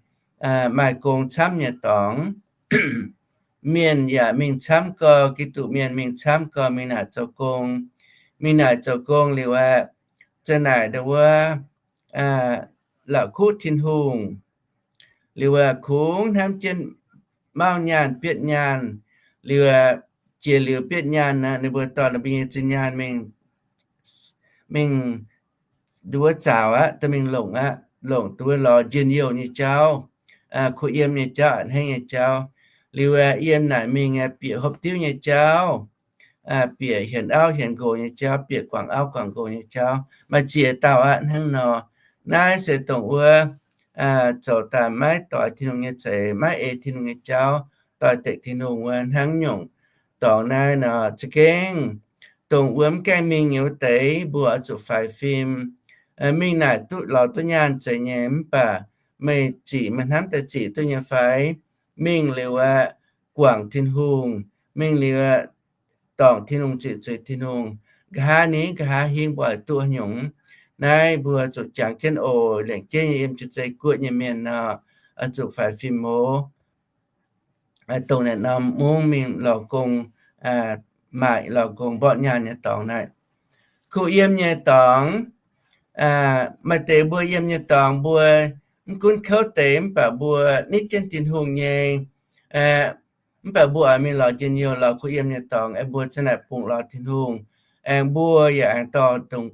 maaih gong camv nyei dorngx. Mienh yaac mingh camv gau, Giduc mienh mingh camv gau, mingh naaic zoux gong. Mingh naaic zoux gong liuz aeqv, za'naaic ndau wuov la'kuqv Tin-Hungh. Liuz aeqv, kungx hnamv jienv mauv nyaanh bietv nyaanh. Liuz aeqv, jiex liuz bietv nyaanh aqv, ninh mbuo dorh ninh mbuo nyei zinh nyaanh mingh, mingh nduov zaaux aqv, dorh mingh longc aqv, longc nduov lorz njien-youh nyei jauv, kuh yiem nyei jauv, a'hneiv nyei jauv. Liuz aeqv, yiem naaic mingh aeqv, bieqc hopv diuv nyei jauv, bieqc hienx auv hienx nqox nyei jauv, bieqc guangc auv guangc nqox nyei jauv, maaih ziex dauh aqv hnangv nor. Naaiv se dongh wuov zoux daaih maiv doix Tin-Hungh nyei zeix, maiv ei Tin-Hungh nyei jauv, doix-dekc Tin-Hungh wuov hnangv nyungc dorngx naaiv nor. Za'gengh dongh wuov mv gaengh mingh nyei wuov deix, mbuo oix zuqc faix fim. Mingh naaic duqv lorz duqv nyaanh zeiz nyei, mv baac meih zic, meih hnamv daaih zic duqv nyei fai? Mingh liuz aeqv, guangc Tin-Hungh. Mingh liuz aeqv, dorngc Tin-Hungh, ziqc zuiz Tin-Hungh. Nqa'haav ni, nqa'haav hingv mbuo oix duqv haaix nyungc? Naaiv mbuo zuqc jangx jienv oc. Lengc jeiv nyei yiem Jiex Zeiz Guoqv nyei mienh nor, oix zuqc faix fim oc. Dongh naaiv norm mungv mingh lorz gong, maaih lorz gong mborqv nyaanh nyei dorngx naaiv. Kuh yiem nyei dorngx, maaih deix mbuo yiem nyei dorngx mbuo mv gunv kouv deix mv baac mbuo nitv jienv Tin-Hungh nyei, mv baac mbuo oix mingh lorz njien-youh, lorz kuh yiem nyei dorngx, aengx mbuo za'naaic bungx lorz Tin-Hungh. Aengx mbuo yaac aengx dorh dongh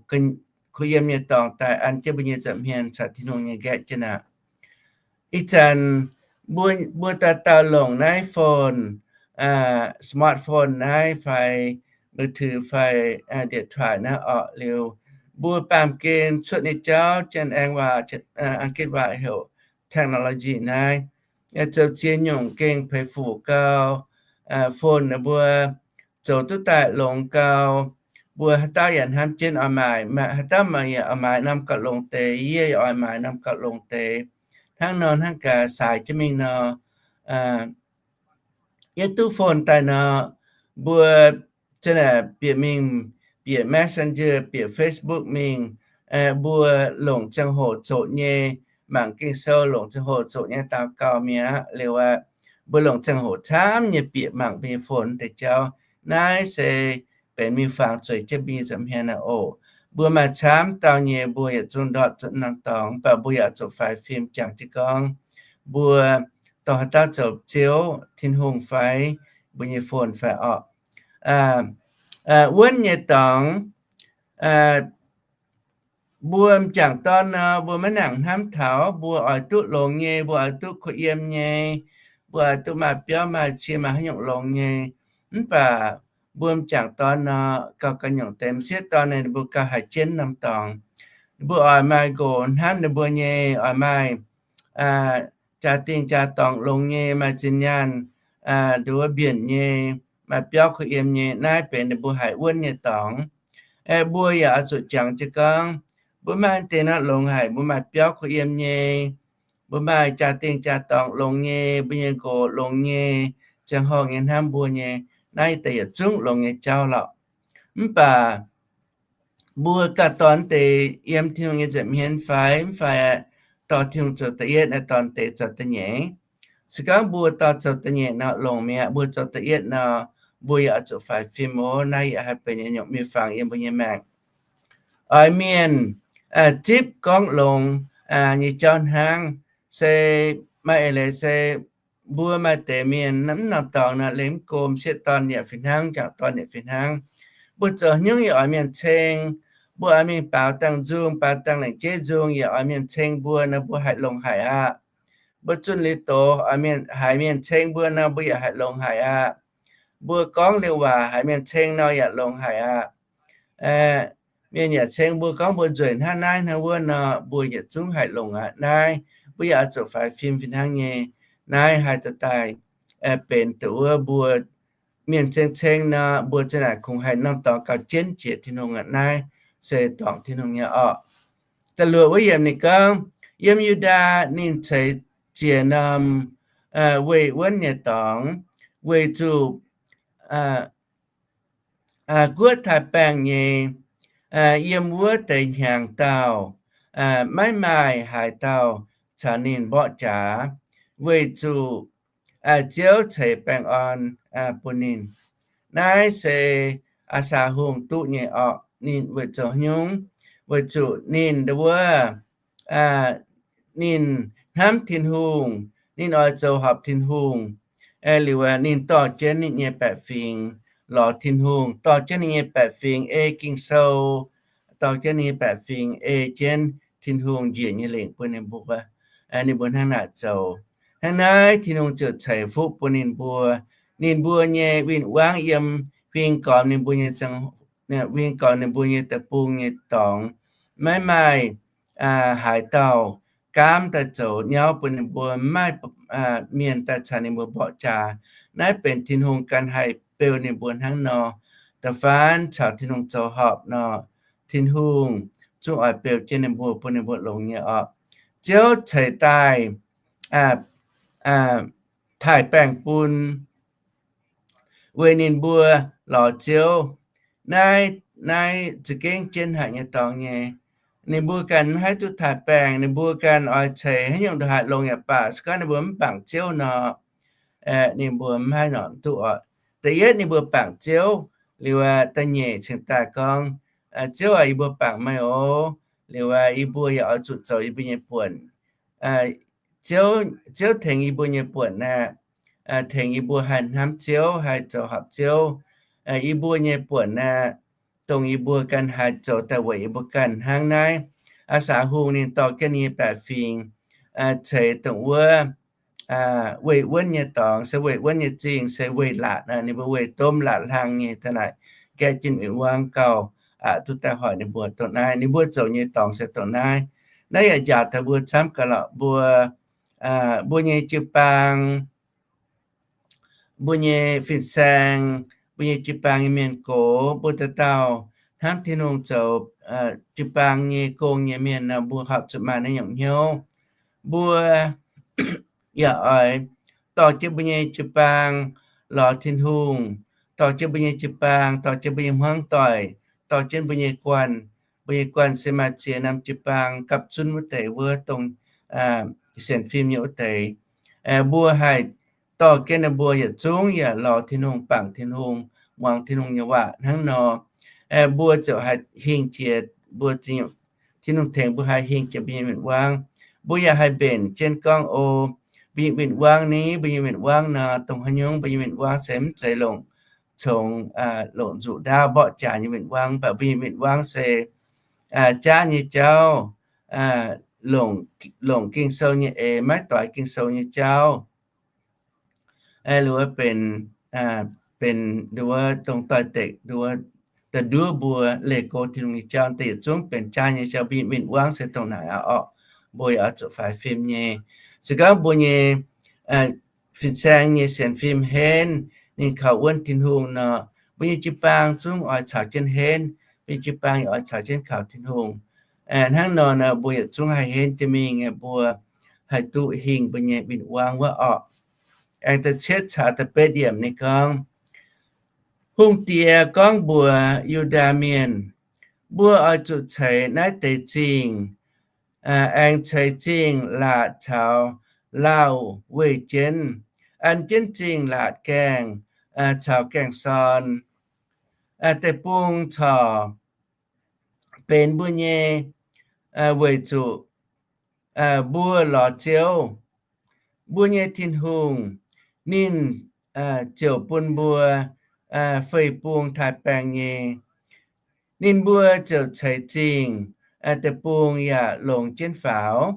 kuh yiem nyei dorngx daaih an jienv mbuo nyei nza'hmien caux Tin-Hungh nyei nqaeqv jienv aqv. Ih zanc mbuo dauh dauh longc naaiv phone, smartphone naaiv fai มือถือ fai điện thoại naaiv orqc liuz, mbuo baamh gen cuotv nyei jauv, Janx-Aengx waac, Aa^gitv waac heuc technology naaiv, zoux ziex nyungc gengh peix fuc gau. Phone naaiv mbuo zoux duqv daaih longx gau. Mbuo haaix dauh yaac hnamv jienv oix maaic, haaix dauh maaih yaac oix maaic norm gauh longx deix, yie yaac oix maaic norm gauh longx deix. Hnangv nor hnangv gaax, saaix jienv mingh nor, yie duqv phone daaih nor, mbuo za'naaic bieqc mingh, bieqc Messenger, bieqc Facebook mingh, mbuo longc ziangh hoc zoqc nyei, mangc Ging-Sou longc ziangh hoc zoqc nyei, daux gaux mi'aqv. Liuz aqv, mbuo longc ziangh hoc camv nyei bieqc mangc mbuo nyei phone deix jauv. Naaiv se benx miuc-fangx zueiz jienv mbuo nyei nza'hmien aqv oc. Mbuo maaih camv dauh nyei, mbuo yietc zungv ndortv zuqc norm dorngx, mv baac mbuo yaac zuqc faix fim jangx jienv gorngv, mbuo dorh haaix dauh zoux Ziouv Tin-Hungh fai, mbuo nyei phone fai orqc. Wuonv nyei dorngx, mbuo m'jangc dorn nor, mbuo maiv nangc hnamv taux mbuo oix duqv longx nyei, mbuo oix duqv kuh yiem nyei, mbuo oix duqv maaih biauv maaih cie maaih haaix nyungc longx nyei. Mv baac mbuo m'jangc dorn nor, gauh ga'nyungc deix m'sieqv dorn naaic, ninh mbuo gauh haiz jienv norm dorngx. Ninh mbuo oix maaih nqox hnamv ninh mbuo nyei, oix maaih jaa-dingh jaa-dorngx longx nyei, maaih zinh nyaanh nduov mbienc nyei, maaih biauv kuh yiem nyei. Naaiv benx ninh mbuo haiz wuonv nyei dorngx. Aeqv, mbuo yaac oix zuqc jangx jienv gorngv, mbuo maaih deix nor longx haic, mbuo maaih biauv kuh yiem nyei, mbuo maaih jaa-dingh jaa-dorngx longx nyei, mbuo nyei nqox longx nyei, ziangh horngh nyei hnamv mbuo nyei. Naaiv deix yietc zungv longx nyei jauv lorqc. Mv baac mbuo ganh dorh deix yiem Tin-Hungh nyei nza'hmien fai mv fai, dorh Tin-Hungh zoux da'yietv, dorh deix zoux da'nyeic. Se gorngv mbuo dorh zoux da'nyeic nor longx mi'aqv. Mbuo zoux da'yietv nor, mbuo yaac oix zuqc faix fim oc. Naaiv yaac haih benx yietc nyungc miuc-fangx yiem mbuo nyei maengc. Oix mienh zipv gorngv longx nyei jauv hnangv. Se maaih eix leiz se mbuo maaih deix mienh mv norm dorngx nor, lengx mv go, m'sieqv dorn yaac fih hnangv, m'jangc dorn yaac fih hnangv. Mbuo zoux haaix nyungc yaac oix mienh ceng. Mbuo oix mingh baaux dangh nzung, baaux dangh lengc jeiv nzung yaac oix mienh ceng mbuo nor, mbuo haih longx haic aqv. Mbuo zunh liuz doz haiz mienh ceng mbuo nor, mbuo yaac haih longx haic aqv. Mbuo gorngv liuz waac haiz mienh ceng nor yaac longx haic aqv. Mienh yaac ceng mbuo gorngv mbuo nzueic hnangv naaiv hnangv wuov nor, mbuo yietc zungv haih longx aqv. Naaiv mbuo yaac oix zuqc faix fim fih hnangv nyei. Naaiv haih dorh daaih benx dongh wuov mbuo mienh ceng ceng nor, mbuo za'naaic kungx haih norm dorngx gauh jienv jiex Tin-Hungh aqv. Naaiv se dorngc Tin-Hungh nyei orqc. Da'luoqc wuov yiemc ninh gorngv, yiem Yu^ndaa ninh ceix ziec norm weih wuonv nyei dorngx. weic zuqc guoqv taaix-baengh nyei, yiem wuov deix hnyangx-daauh maiv maaih haaix dauh caux ninh mborqv jaax, weic zuqc Ziouv ceix baengh orn bun ninh. Naaiv se Aa^saa^laa^hungh duqv nyei orqc. Ninh weic zoux haaix nyungc? Weic zuqc ninh wuov, ninh hnamv Tin-Hungh, ninh oix zoux horpc Tin-Hungh. Liuz ninh dorh jienv ninh nyei baeqc fingx lorz Tin-Hungh, dorh jienv ninh nyei baeqc fingx ei Ging-Sou, dorh jienv ninh nyei baeqc fingx ei jienv Tin-Hungh njiec nyei lingc bun ninh mbuo. Ninh mbuo hnangv naaic zoux. Hnangv naaiv Tin-Hungh ziouc ceix fuqv bun ninh mbuo. Ninh mbuo nyei win-wangv yiem huing gormx ninh mbuo nyei, huing gormx ninh mbuo nyei deic-bung nyei dorngx, maiv maaih haaix dauh gaamv daaih zoux nyauv bun ninh mbuo, maiv maaih mienh daaih caux ninh mbuo mborqv jaax. Naaiv benx Tin-Hungh ganh haih beu ninh mbuo hnangv nor. Da'faanh caux Tin-Hungh zoux horpc nor, Tin-Hungh zungv oix beu jienv ninh mbuo, bun ninh mbuo longx nyei orqc. Ziouv ceix daaih taaix-baengh bun weic ninh mbuo lorz Ziouv. Naaiv, naaiv za'gengh jienv haic nyei dorngx nyei. Ninh mbuo ganh maiv haih duqv taaix-baengh, ninh mbuo ganh oix ceix haaix nyungc ndongc haaix longx yaac baac, se gorngv ninh mbuo mv bangc Ziouv nor, ninh mbuo mv haih norm duqv oc. Da'yietv ninh mbuo bangc Ziouv, liuz da'nyeic cingx daaih gorngv, Ziouv aac, yie mbuo bangc meih oc. Liuz yie mbuo yaac oix zuqc zoux yie mbuo nyei buonc. Ziouv, Ziouv tengx yie mbuo nyei buonc aeqv, tengx yie mbuo haih hnamv Ziouv, haih zoux horpc Ziouv. Yie mbuo nyei buonc aeqv, dongh yie mbuo ganh haih zoux daaih weic yie mbuo ganh hnangv naaiv. Aa^saa^laa^hungh ninh dorh jienv ninh nyei baeqc fingx ceix dongh wuov weih wuonv nyei dorngx, se weih wuonv nyei zingh, se weih laatc, ninh mbuo weih domh laatc hlang nyei daaih naaic, gaeqv jienv win-wangv gauh aqc duqv daaih hoic ninh mbuo dongh naaiv. Ninh mbuo zoux nyei dorngx se dongh naaiv. Naaiv yaac njaaux taux mbuo camv gaax lorqc. Mbuo, mbuo nyei jiu-baang, mbuo nyei fin-saeng, mbuo nyei jiu-baang nyei mienh gox, mbuo dauh dauh hnamv Tin-Hungh zoux jiu-baang nyei gong nyei mienh nor, mbuo horpc zuqc maaih naaiv nyungc hnyouv. Mbuo yaac oix dorh jienv mbuo nyei jiu-baang lorz Tin-Hungh, dorh jienv mbuo nyei jiu-baang, dorh jienv mbuo nyei hmuangv doic, dorh jienv mbuo nyei guanh. Mbuo nyei guanh se maaih ziex norm jiu-baang gapv zunv wuov deix wuov dongh sienx fim nyei wuov deix. Mbuo haih dorh jienv ninh mbuo yietc zungv yaac lorz Tin-Hungh, bangc Tin-Hungh, muangx Tin-Hungh nyei waac hnangv nor, mbuo ziouc haih hingh jiex, mbuo, Tin-Hungh tengx mbuo haih hingh jiex mbuo nyei win-wangv. Mbuo yaac haih mbenc jienv gorngv, O, mbuo nyei win-wangv ni, mbuo nyei win-wangv nor, dongh haaix nyungc mbuo nyei win-wangv se mv zeiz longc, congx, longc nzuqc ndaauv mborqv jaax nyei win-wangv, mv baac mbuo nyei win-wangv se jaav nyei jauv, longc, longc Ging-Sou nyei eix, maiv doix Ging-Sou nyei jauv. Liuz benx, benx nduov dongh doix-dekc nduov, da'nduov mbuo leih go Tin-Hungh nyei jauv, da'yietv zungv benx jaav nyei jauv. Mbuo nyei win-wangv se dongh naaic aqv orqc. Mbuo yaac oix zuqc faix fim nyei. Se gorngv mbuo nyei fin-saeng nyei sienx fim henv, ninh kaux wuonv Tin-Hungh nor, mbuo nyei jiu-baang zungv oix caux jienv henv, mbuo nyei jiu-baang yaac oix caux jienv kaux Tin-Hungh. Hnangv nor nor, mbuo yietc zungv haih henv jienv mingh, mbuo haih duqv hingh mbuo nyei win-wangv wuov orqc. Aengx da'cietv caux da'betv yiemc ninh gorngv, Hungh diex gorngv mbuox Yu^ndaa Mienh, Mbuo oix zuqc ceix naaiv deix zingh, aengx ceix zingh laatc caux lauh weih jienv, an jienv zingh laatc gaengh caux gaeng-sorn. Deic-bung corc benx mbuo nyei, weic zuqc mbuo lorz Ziouv, mbuo nyei Tin-Hungh, ninh ziouc bun mbuo feix bung taaix-baengh nyei. Ninh mbuo ziouc ceix zingh, deic-bung yaac longx jienv faaux.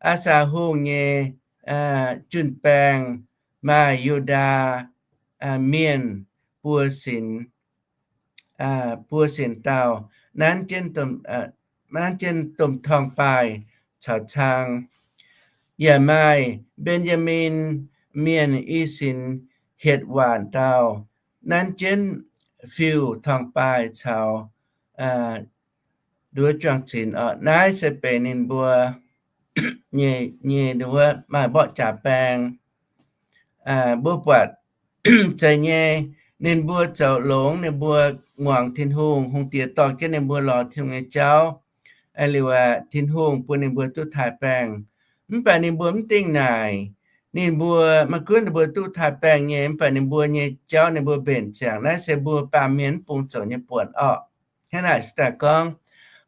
Aa^saa^laa^hungh nyei jun-baeng maaih Yu^ndaa Mienh buo sinx, buo sinx dauh, nanv jienv domh torngv-baaih caux cang. Yaac maaih Mben^yaa^min Mienh i sinx hietc waanc dauh, nanv jienv fiuv-torngv-baaih caux nduov juang-zinx orqc. Naaiv se benx ninh mbuo nyei, nyei nduov maaih mborqv jaax baeng. Mbuo buatc Zeiz nyei, ninh mbuo zoux longx, ninh mbuo muangx Tin-Hungh, hungh diex dorh jienv ninh mbuo lorz Tin-Hungh nyei jauv. Liuz aeqv, Tin-Hungh bun ninh mbuo duqv taaih baengh. Mv baac ninh mbuo mv dingh naaic. Ninh mbuo maiv gunv ninh mbuo duqv taaih baengh nyei, mv baac ninh mbuo nyei jauv ninh mbuo mbenc ziangx. Naaiv se mbuo baamh mienh mv bung zoux nyei buonc orqc. Hnangv naaic se daaih gorngv,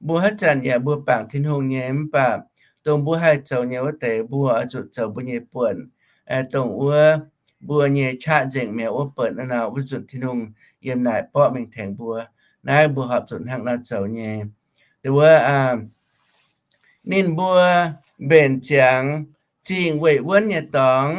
mbuo haaix zanc yaac mbuo bangc Tin-Hungh nyei, mv baac dongh mbuo haih zoux nyei wuov deix, mbuo oix zuqc zoux mbuo nyei buonc. Dongh wuov mbuo nyei qaqv nzengc mi'aqv, wuov buonc naaiv nor, wuov nzunc Tin-Hungh yiem naaic borqv mingh tengx mbuo. Naaiv mbuo horpc zuqc hnangv nor zoux nyei. Dongh wuov ninh mbuo mbenc ziangx zingh weih wuonv nyei dorngx,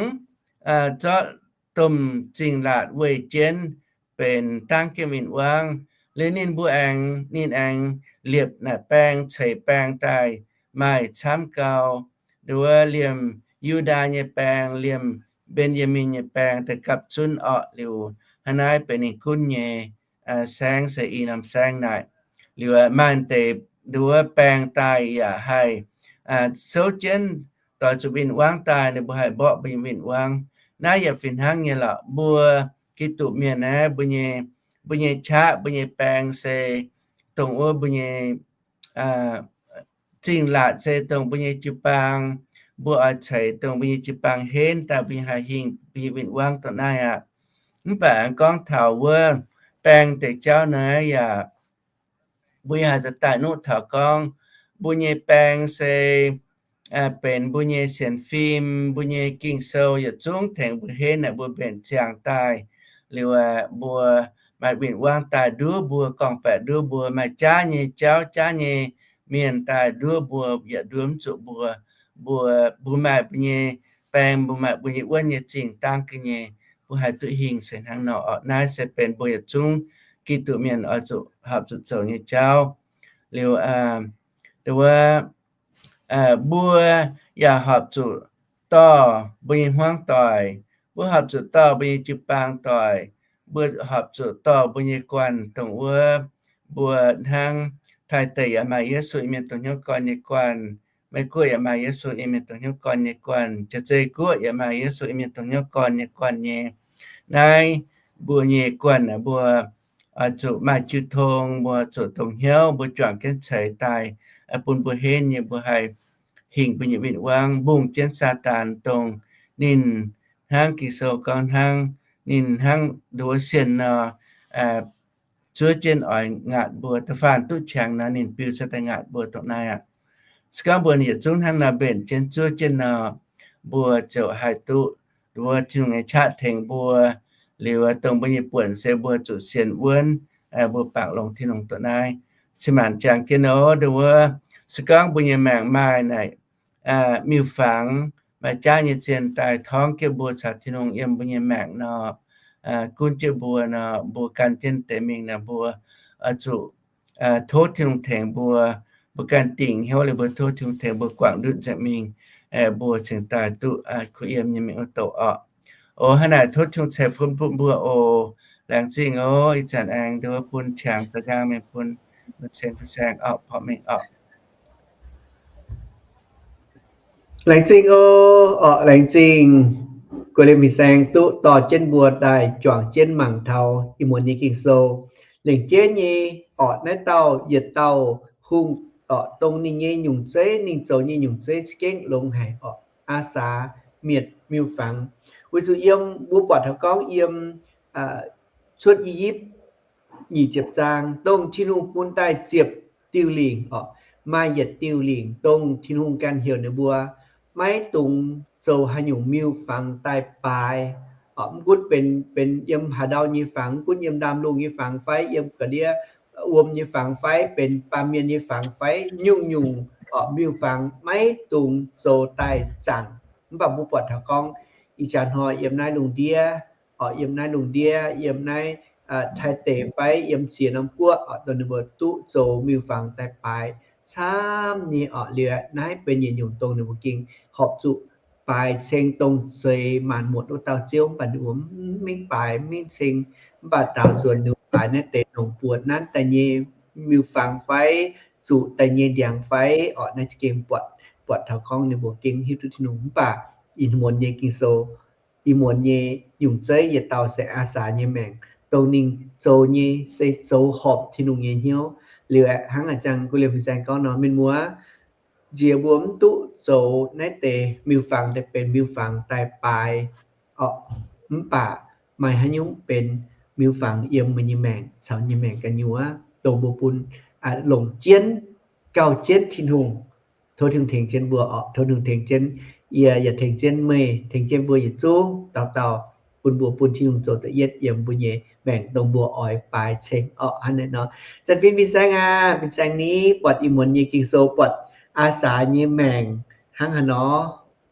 zorqv domh zingh laatc weih jienv benx dangv jienv win-wangv. Liuz ninh mbuo aengx, ninh aengx liepc naaic baeng, ceix baeng daaih maaih camv gau. Nduov liemh Yu^ndaa nyei baeng, liemh Mben^yaa^min nyei baeng daaih gapv zunv orqc. Liuz hnangv naaiv benx ninh gunv nyei saengv se i norm saengv naaic. Liuz maaih deix nduov baeng daaih yaac haih souv jienv doix zuqc win-wangv daaih, ninh mbuo haih mborqv mbuo nyei win-wangv. Naaiv yaac fih hnangv nyei lorqc. Mbuo Giduc mienh aeqv, mbuo nyei, mbuo nyei qaqv, mbuo nyei baeng se dongh wuov mbuo nyei zingh laatc se dongh mbuo nyei jiu-baang, mbuo oix ceix dongh mbuo nyei jiu-baang henv daaih mbuo nyei haih hingh mbuo nyei win-wangv dongh naaiv aqv. Mv baac gorngv taux wuov baeng deix jauv naaiv yaac mbuo yaac haih daaih nuqv taux gorngv mbuo nyei baeng se benx mbuo nyei sienx fim, mbuo nyei Ging-Sou yietc zungv tengx mbuo henv naaic mbuo mbenc ziangx daaih. Liuz mbuo maaih win-wangv daaih nduov mbuo, gorngv-baeqc nduov mbuo, maaih jaav nyei jauv, jaav nyei mienh daaih nduov mbuo, yietc nduov mv zuqc mbuo. Mbuo, mbuo maaih mbuo nyei baeng, mbuo maaih mbuo nyei wuonv nyei zingh dangv ga'nyei, mbuo haih duqv hingh se hnangv nor orqc. Naaiv se benx mbuo yietc zungv Giduc mienh oix zuqc horpc zuqc zoux nyei jauv. Liuz, dongh wuov, mbuo yaac horpc zuqc dorh mbuo nyei hmuangv doic, mbuo horpc zuqc dorh mbuo nyei jiu-baang doic, mbuo horpc zuqc dorh mbuo nyei guanh, dongh wuov mbuo hnangv Taiv deic yaac maaih Yesu Iu-Mienh dongh hnyouv gorn nyei guanh, Meiv Guoqv yaac maaih Yesu Iu-Mienh dongh hnyouv gorn nyei guanh, Jaav-Zei Guoqv yaac maaih Yesu Iu-Mienh dongh hnyouv gorn nyei guanh nyei. Naaiv mbuo nyei guanh aeqv, mbuo oix zuqc maaih jiu tong, mbuo zuqc dongh hnyouv, mbuo juangc jienv ceix daaih bun mbuo henv nyei, mbuo haih hingh mbuo nyei win-wangv, mbungh jienv Saadaan, dongh ninh hnangv Ging-Sou gorngv hnangv, ninh hnangv nduov sienh nor, zuov jienv oix ngaatc mbuo. Da'faanh duqv qangx nor, ninh biu cuotv daaih ngaatc mbuo dongh naaiv aqv. Se gorngv mbuo yietc zungv hnangv nor mbenc jienv zuov jienv nor, mbuo ziouc haih duqv nduov Tin-Hungh nyei qaqv tengx mbuo. Liuz dongh mbuo nyei buonc se mbuo zuqc sienx wuonv, mbuo bangc longx Tin-Hungh dongh naaiv. Cin-maanc jangx jienv nor, nduov, se gorngv mbuo nyei maengc maaih naaic miuc-fangx, maaih jaav nyei zien daaih torngv jienv mbuo caux Tin-Hungh yiem mbuo nyei maengc nor, gunv jienv mbuo nor, mbuo gan jienv deix mingh nor, mbuo oix zuqc tov Tin-Hungh tengx mbuo. Mbuo ganh dingc hnyouv liuz mbuo tov Tin-Hungh tengx mbuo guangc ndutv nzengc mingh, mbuo cingx daaih duqv kuh yiem nyei mingh wuov douc orqc. O, hnangv naaic tov Tin-Hungh ceix fuqv bun mbuo oc. Laengz zingh oc. Ih zanc aengx nduov bun qangx da'nqaang mingh bun, bun ceng fin-saeng orqc, porv mengh orqc. Laengz zingh oc, orqc, laengz zingh. Guei liemh fin-saeng duqv dorh jienv mbuo daaih juangc jienv mangc taux ih muonz nyei Ging-Sou. Lengc jeiv nyei orqc, naaiv dauh yietc dauh hungh orqc, dongh ninh nyei nyungc zeiv, ninh zoux nyei nyungc zeiv za'gengh longx haic orqc, Aa^saa, mietc miuc-fangx. Weic zuqc yiem mbuo buatc taux gorngv yiem Cuotv I^yipv nyic ziepc zaang, dongh Tin-Hungh bun daaih ziepc diuh lingc orqc, maaih yietc diuh lingc dongh Tin-Hungh ganh heuc ninh mbuo maiv dungx zoux haaix nyungc miuc-fangx daaih baaix orqc. Mv gunv benx, benx yiem haaix ndau nyei fangx, mv gunv yiem ndaamv-lungh nyei fangx fai yiem ga'ndiev wuom nyei fangx fai benx baamh mienh nyei fangx fai nyungc-nyungc orqc, miuc-fangx maiv dungx zoux daaih zaangc. Mv baac mbuo buatc taux gorngv ih jaax hnoi yiem naaiv lungh ndiev orqc, yiem naaiv lungh ndiev, yiem naaiv Taiv deic fai yiem ziex norm guoqv orqc, dongh ninh mbuo duqv zoux miuc-fangx daaih baaix camv nyei orqc. Liuz naaiv benx yietc nyungc dongh ninh mbuo gengh horpc zuqc baaix ceng dongh zeix maanc muotc wuov dauh Ziouv. Mv baac ninh mbuo mv mingh baaix, mv mingh ceng. Mv baac daaux nzuonx ninh mbuo baaix naaiv deix longc buoz nanv daaih nyei miuc-fangx fai zuqc daaih nyei ndiangx fai orqc, naaiv za'gengh buatc, buatc taux gorngv ninh mbuo gengh hiuv duqv Tin-Hungh. Mv baac ih muonz nyei Ging-Sou ih muonz nyei yungh zeiv yietc dauh se aa saax nyei maengc, dongh ninh zoux nyei se zoux horpc Tin-Hungh nyei hnyouv. Liuz aeqv, hnangv a'jang gu liemh fin-saeng gorngv nor, mienh muoz, nziex mbuo mv duqv zoux naaiv deix miuc-fangx daaih benx miuc-fangx daaih baaix orqc, mv baac maaih haaix nyungc benx miuc-fangx yiem meih nyei maengc caux nyei maengc gu'nyuoz, dongh mbuo bun longc jienv, gauh jienv Tin-Hungh. Tov Tin-Hungh tengx jienv mbuo orqc. Tov Tin-Hungh tengx jienv yie, yaac tengx jienv meih, tengx jienv mbuo yietc zungv dauh dauh, bun mbuo bun Tin-Hungh zoux da'yietv yiem mbuo nyei maengc dongh mbuo oix baaix ceng orqc. Hnangv naaiv nor, zanc fim fin-saeng aac, fin-saeng ni buatc ih muonz nyei Ging-Sou, buatc aa saax nyei maengc hnangv haaix nor,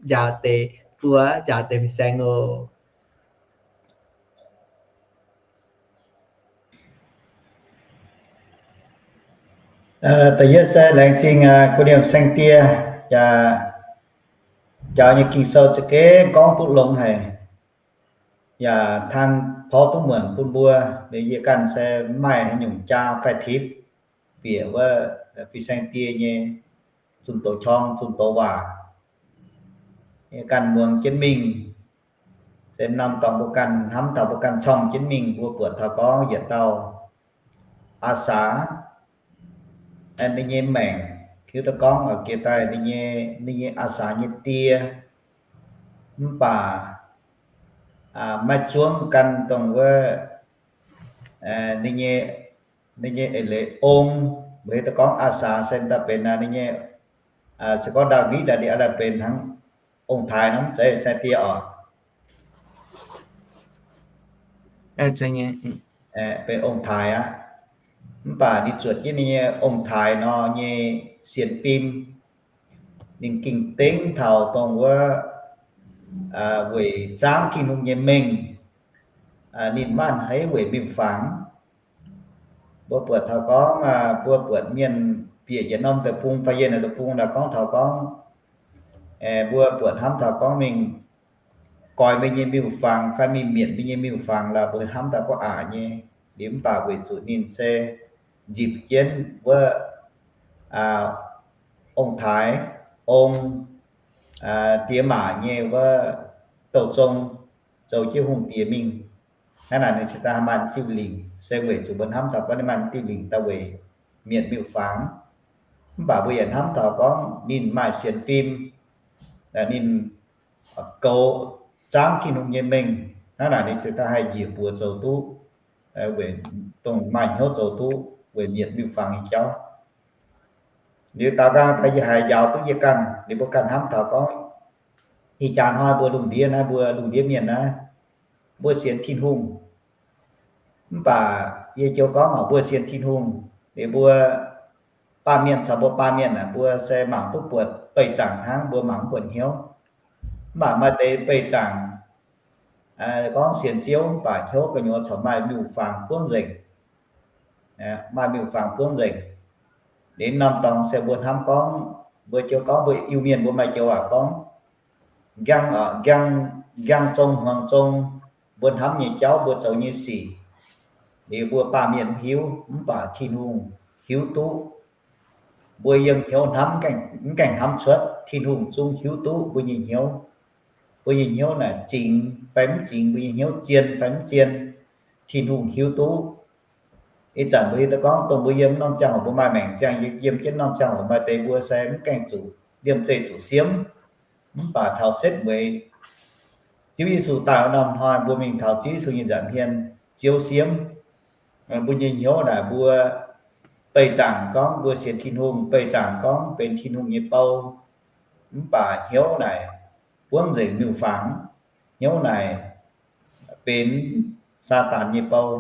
njaaux deix buo, njaaux deix fin-saeng oc. Da'yietv se laengz zingh gu liemh saeng-die, yaac njaaux nyei Ging-Sou za'gengh gorngv duqv longx haic, yaac hnangv porv duqv muonc bun mbuo. Liuz yie ganh se mv maaih haaix nyungc jaa fai tipc bieqc wuov fin-saeng-die nyei zunh doz qorng, zunh doz waac. Yie ganh muangx jienv mingh, se norm dorngx mbuo ganh hnamv taux mbuo ganh corng jienv mingh, mbuo buatc taux gorngv yietc dauh aa saax, ninh nyei maengc hiuv duqv gorngv jiex daaih ninh nyei, ninh nyei aa saax nyei die, mv baac maiv zuangv gan dongh wuov ninh nyei, ninh nyei eix leiz ong, mbuo hiuv duqv gorngv aa saax se daaih benx ninh nyei, se gorngv Ndaawitv daaih, ninh daaih benx hnangv ong-taaix nor, mv zeiz saeng-die oc. Benx ong-taaix aqv. Mv baac ninh zuotc jienv ninh nyei ong-taaix nor nyei sienx fim, ninh ging dengv taux dongh wuov weic zaangv Tin-Hungh nyei mengh, ninh maiv a'hneiv weic miuc-fangx. Mbuo buatc taux gorngv, mbuo buatc mienh bieqc yietc norm deic-bung fai yiem naaiv deic-bung naaic gorngv taux gorngv, mbuo buatc hnamv taux gorngv mingh goix mbuo nyei miuc-fangx fai mingh mietc mbuo nyei miuc-fangx lorqc, mbuo hnamv daaih gorngv aqc nyei. Liuz mv baac weic zuqc ninh se nzipc jienv wuov ong-taaix, ong, diex maac nyei wuov douh zong, zoux jienv hungh diex mingh. Hnangv naaic ninh cingx daaih maaih diuh lingc, se weic zuqc mbuo hnamv taux gorngv ninh maaih diuh lingc daaih weic mietc miuc-fangx. Mv baac mbuo yaac hnamv taux gorngv ninh maaih sienx fim, ninh goux zaangv Tin-Hungh nyei mengh. Hnangv naaic ninh cingx daaih haih njiec buoz zoux duqv, weic dongh maaih hnyouv zoux duqv weic mietc miuc-fangx nyei jauv. Liuz daaux nqaang daaih yie haiz njaaux duqv yie ganh, liuz mbuo ganh hnamv taux gorngv, ih jaax hnoi mbuo lungh ndiev naaiv, mbuo lungh ndiev mienh naaiv, mbuo sienx Tin-Hungh. Mv baac yie joux gorngv oc, mbuo sienx Tin-Hungh, liuz mbuo baamh mienh caux mbuo baamh mienh aeqv, mbuo se mangc duqv buatc beih zaangc hnangv, mbuo mangc mv buatc hnyouv. Mv baac maaih deix beih zaangc gorngv sienx Ziouv mv baac hnyouv gu'nyuoz corc maaih miuc-fangx buov nzengc. Maaih miuc-fangx buov nzengc. Liuz norm dorngx se mbuo hnamv gorngv, mbuo joux gorngv mbuo Iu-Mienh mbuo maaih joux waac gorngv, nqaang, nqaang, nqaang zong hmuangx zong, mbuo hnamv nyei jauv, mbuo zoux nyei sic, liuz mbuo baamh mienh mv hiuv, mv baac Tin-Hungh hiuv duqv. Mbuo yiem hnyouv hnamv, mv gaengh hnamv cuotv, Tin-Hungh zungv hiuv duqv mbuo nyei hnyouv. Mbuo nyei hnyouv naaic zingx fai mv zingx, mbuo nyei hnyouv zien fai mv zien, Tin-Hungh hiuv duqv. Ih zanc mbuo hiuv duqv gorngv dongh mbuo yiem norm ziangh hoc mbuo maaih maengc ziangh, yiem jienv norm ziangh hoc maaih deix mbuo se mv gaengh zuqc liemh zeih zuqc siemv. Mv baac taux setv mueiz Ziouv Yesu daaih wuov norm hnoi, mbuo mingh taux Ziouv Yesu nyei nza'hmien, Ziouv siemv mbuo nyei hnyouv naaic, mbuo beih zaangc gorngv mbuo sienx Tin-Hungh, beih zaangc gorngv benx Tin-Hungh nyei bou. Mv baac hnyouv naaic buov nzengc miuc-fangx, hnyouv naaic benx Saadaan nyei bou.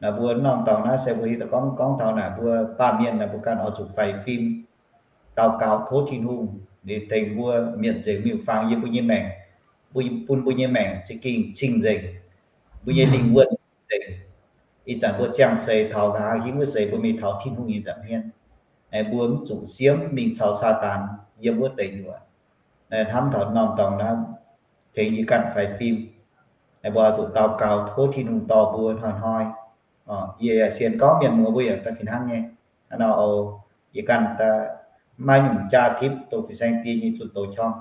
Naaic mbuo norm dorngx naaiv se mbuo hiuv duqv gorngv, gorngv taux naaic mbuo baamh mienh naaic mbuo ganh oix zuqc faix fim, daux gaux tov Tin-Hungh ninh tengx mbuo mietc nzengc miuc-fangx yiem mbuo nyei maengc, bun mbuo nyei maengc za'gengh cing-nzengc, mbuo nyei lingh wuonh cing-nzengc. Ih zanc mbuo ziangh seix taux nqa'haav hingv wuov seix mbuo mingh taux Tin-Hungh nyei nza'hmien, mbuo mv zuqc siemv mingh caux Saadaan yiem wuov deic nyuoqc. Hnamv taux norm dorngx naaiv tengx yie ganh faix fim. Mbuo oix zuqc daux gaux tov Tin-Hungh dorh mbuo hnoi-hnoi. Yie yaac sienx gorngv mienh muoz mbuo yaac daaih fih hnangv nyei. Hnangv nor oc, yie ganh maiv nyungc jaa tipv dongh fin-saeng die nyei zunh doz qorng.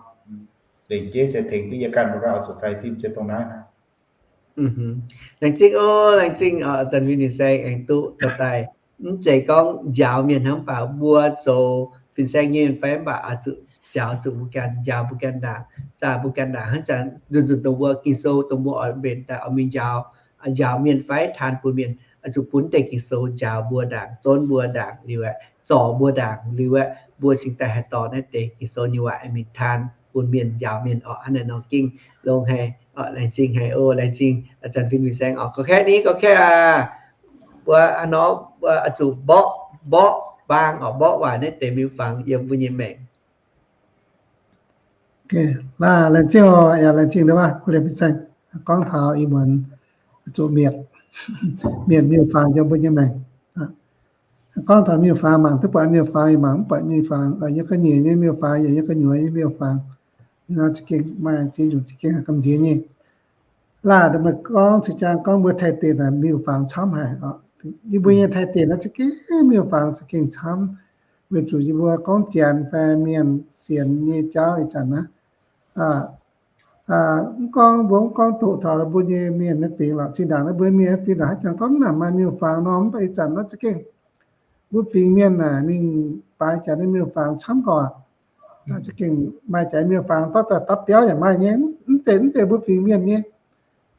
lengc jeiv se tengx duqv yie ganh mbuo ganh oix zuqc faix fim se dongh naaiv. Laengz zingh oc, laengz zingh oc, Zanc Fin Fin-Saeng aengx duqv dorh daaih. Mv zeiz gorngv njaaux mienh hnangv, mv baac mbuo zoux fin-saeng nyei mienh fai mv baac oix zuqc njaaux zuqc mbuo ganh, njaaux mbuo ganh ndaangc, zaah mbuo ganh ndaangc. Hnangv zanc nzunc nzunc dongh mbuo Ging-Sou dongh mbuo oix mbenc daaih oix mingh njaaux, njaaux mienh fai taan bun mienh, oix zuqc bun deix Ging-Sou njaaux mbuo ndaangc, donv mbuo ndaangc liuz aeqv, zorc mbuo ndaangc liuz aeqv, mbuo cingx daaih haih dorh naaiv deix Ging-Sou nyei waac mingh taan bun mienh, njaaux mienh orqc. Hnangv naaiv nor gengh longx haic. Laengz zingh haic oc, laengz zingh Zanc Fin Fin-Saeng orqc. Gauh kaeqv ni, gauh kaeqv aac. Mbuo hnangv nor mbuo oix zuqc mborqv, mborqv baang orqc, mborqv waaic naaiv deix miuc-fangx yiem mbuo nyei maengc. Laengz zingh oc, yaac laengz zingh ndau wuov Guv Liemh Fin-Saeng gorngv taux ih muonz zuqc mietc, mietc miuc-fangx yiem mbuo nyei maengc. Gorngv taux miuc-fangx, mangc duqv buatc miuc-fangx, yaac mangc mv buatc miuc-fangx, yiem ga'nyiec nyei miuc-fangx, yaac yiem gu'nyuoz nyei miuc-fangx. Ih nor za'gengh maaih ziex nyungc za'gengh gamh nziex nyei. Laah meih gorngv cing-jang gorngv mbuo Taiv Dienh naaic miuc-fangx camv haic oc. Yie mbuo nyei Taiv Dienh naaiv za'gengh miuc-fangx za'gengh camv. Weic zuqc yie mbuo gorngv Janx fai Mienh sienx nyei jauv ih zanc naaiv, mv gorngv mbuo mv gorngv doqc taux mbuo nyei Mienh nyei fingx lorqc, zinh ndaangc naaiv mbuo Mienh nyei fingx lorqc, haaix jangx gorngv mv nangc maaih miuc-fangx nor, mv baac ih zanc naaiv za'gengh mbuo fingx mienh naaic mingh baaix jaax nyei miuc-fangx camv gorqv. Naaiv za'gengh maaih jaax miuc-fangx dorh daaih dapv biauv yaac maaih nyei, mv zeiz, mv zeiz mbuo fingx mienh nyei.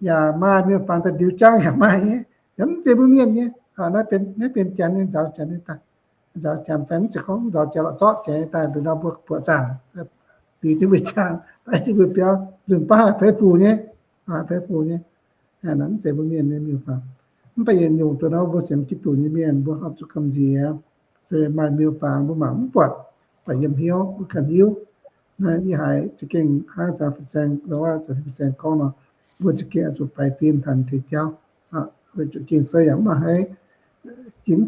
Yaac maaih miuc-fangx daaih ndiux jangv yaac maaih nyei, yaac mv zeiz mbuo mienh nyei. Naaiv benx Janx nyei nzaaux Janx nyei daaih, nzaaux Janx fai mv zeiz gorngv nzaaux Janx lorqc, zorqv Janx nyei daaih nduqc nor mbuo buoqc zaangc, ndiux jienv mbuo jangv, dapv jienv mbuo biauv, nzunc baav haic fei fuc nyei, fei fuc nyei. Mv zeiz mbuo mienh nyei miuc-fangx. Mv baac yietc nyungc dongh nor mbuo sienx Giduc nyei mienh mbuo horpc zuqc gamh nziex, se maaih miuc-fangx mbuo mangc mv buatc, baac yiem hnyouv mbuo ganh hiuv. Naaiv yie haiz za'gengh hnangv Zanc Fin-Saeng, Zanc Fin-Saeng gorngv nor, mbuo za'gengh oix zuqc faix fim taux deix jauv. Weic zuqc Ging-Sou yaac mv baac haiz, Ging,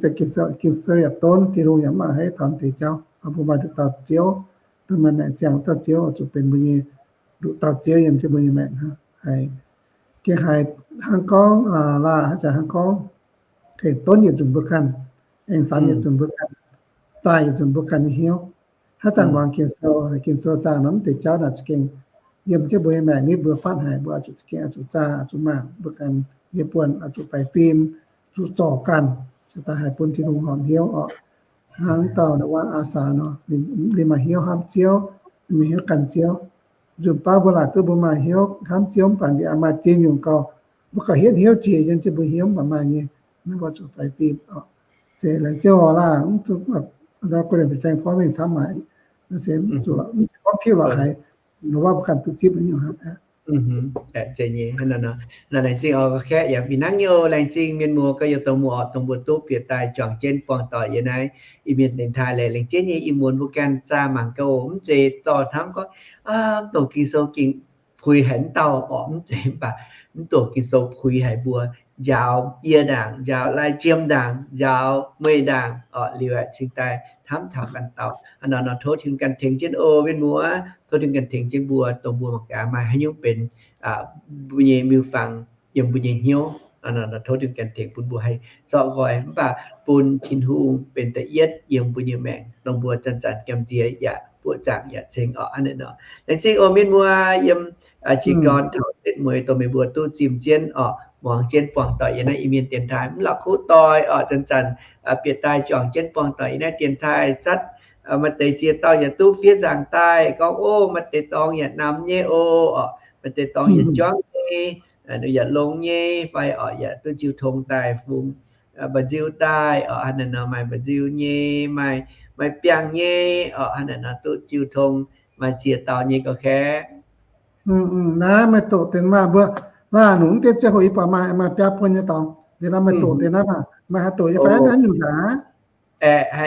Ging-Sou yaac donv, Tin-Hungh yaac mv baac haiz taux deix jauv. Mbuo maaih nduqc dauh Ziouv, dongh maaih maengc ziangh dauh Ziouv oix zuqc benx mbuo nyei nduqc dauh Ziouv yiem jienv mbuo nyei maengc hnangv. Haiz, gengh haiz hnangv gorngv laah, haaix zanc hnangv gorngv aengx donv yietc nzunc mbuo ganh, aengx sanx yietc nzunc mbuo ganh, zaah yietc nzunc mbuo ganh nyei hnyouv. Haaix zanc muangx Ging-Sou, Ging-Sou zaah nor mv deix jauv naaic za'gengh yiem jienv mbuo nyei maengc nitv mbuo fatv haic, mbuo oix zuqc za'gengh oix zuqc zaah, oix zuqc mangc mbuo ganh nyei buonc, oix zuqc faix fim, zuqc zorc ganh, cingx daaih haih bun Tin-Hungh horpc hnyouv orqc. Hnangv dauh wuov Aa^saa nor, ninh maaih hnyouv hnamv Ziouv, ninh maaih hnyouv gan Ziouv. Nzunc baav mbuo laaic duqv mbuo maaih hnyouv hnamv Ziouv mv baac nziex maaih ziex nyungc gauh, mbuo gauh hietv hnyouv jiex yiem jienv mbuo hnyouv mv baac maaih nyei. Naaiv mbuo zuqc faix fim orqc. Se laengz Ziouv oc laah, mv zuqc, Guv Liemh Fin-Saeng gorngv mingh camv haic. Naaiv se mv zuqc, mv zuqc gorngv tiuv lorqc haic, nor mbuo ganh duqv zipv nyungc hnangv. Laengz zingh oc, kaeqv yaac fih hnangv nyei oc. Laengz zingh mienh muoz gorx-youz dongh mbuo orqc, dongh mbuo duqv bieqc daaih juangc jienv buangh doic yiem naaiv Iu-Mienh dienx taaih. Laengz zingh jienv nyei ih muonz mbuo ganh zaah mangc gaax oc. Mv zeiz dorh hnamv gorngv, mv dongh Ging-Sou gengh puix haic mv dauh orqc, mv zeiz, mv baac mv dongh Ging-Sou puix haic mbuo, njaaux yie ndaangc, njaaux Lai Jiem ndaangc, njaaux meih ndaangc orqc. Liuz aeqv, cingx daaih hnamv taux ganh dauh. Hnangv naaiv nor tov Tin-Hungh ganh tengx jienv oc mienh muoz, tov Tin-Hungh ganh tengx jienv mbuo, dongh mbuo mangc gaax maaih haaix nyungc benx mbuo nyei miuc-fangx yiem mbuo nyei hnyouv. Tov Tin-Hungh ganh tengx bun mbuo haih zorqv nqoi, mv baac bun Tin-Hungh benx da'yietv yiem mbuo nyei maengc, dongh mbuo zanc-zanc gamh nziex yaac buoqc zaangc yaac ceng orqc. Hnangv naaiv nor, laengz zingh oc mienh muoz yiem jiez gorn taux setv mueiz dongh meih mbuo duqv zimh jienv orqc, muangx jienv buangh doic yiem naaiv Iu-Mienh dienx taaih. Mv la'kuqv doic orqc, zanc-zanc bieqc daaih juangc jienv buangh doic yiem naaiv dienx taaih zatv, maaih deix ziex dauh yaac duqv fiev nzaangc daaih gorngv, ov, maaih deix dorngx yaac namx nyei oc, orqc, maaih deix dorngx yaac juangv nyei, yaac longx nyei fai orqc, yaac duqv jiu tong daaih fungx mba'nziu daaih orqc. Hnangv naaiv nor maaih mba'nziu nyei, maaih, maaih biangh nyei orqc. Hnangv naaiv nor duqv jiu tong maaih ziex dauh nyei gauh kaeqv. Naaiv meih doqc deix maah mbuo, laah nungx deix ziangh hoc yie buatc maaih, maaih biaa buon nyei dorngx. Liuz nor meih doqc deix naaiv maah, meih haih doqc nyei fai naaiv nyungc nzangc aqv. Aeqv,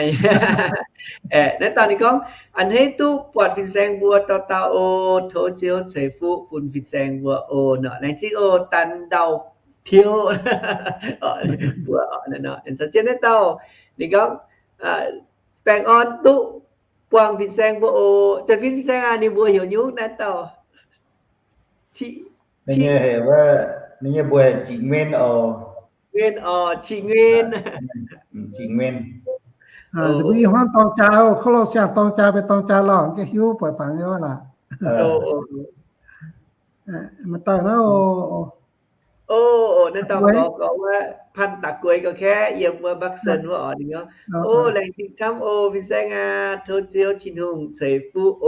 naaiv dauh ninh gorngv, a'hneiv duqv buatc fin-saeng mbuo dauh dauh oc. Tov Ziouv ceix fuqv bun fin-saeng mbuo oc nor. Laengz zingh oc, Dan Ndau Piuv. Mbuo nor, zien naaiv dauh ninh gorngv, baengh orn duqv buangh fin-saeng mbuo oc. Zanc fin fin-saeng aac, ninh mbuo heuc nyungc naaiv dauh? Ninh nyei mbuox Zitc Nguyen oc. Nguyen oc, Zitc Nguyen. Zitc Nguyen. Mbuo i hmuangv dorng jaa, kouv loz siang dorng jaa, benx dorng jaa lauh, gengh hiuv buatc fangx nyei laac. Maaih dauh naaiv, o, naaiv dauh gorx gorx wuov, Panh Da'gueix gorx-kaeqv yiem wuov Bắc Sơn wuov oc. Ninh gorngv, o, laengz zingh camv o, fin-saeng aac, tov Ziouv Tin-Hungh ceix fuqv o.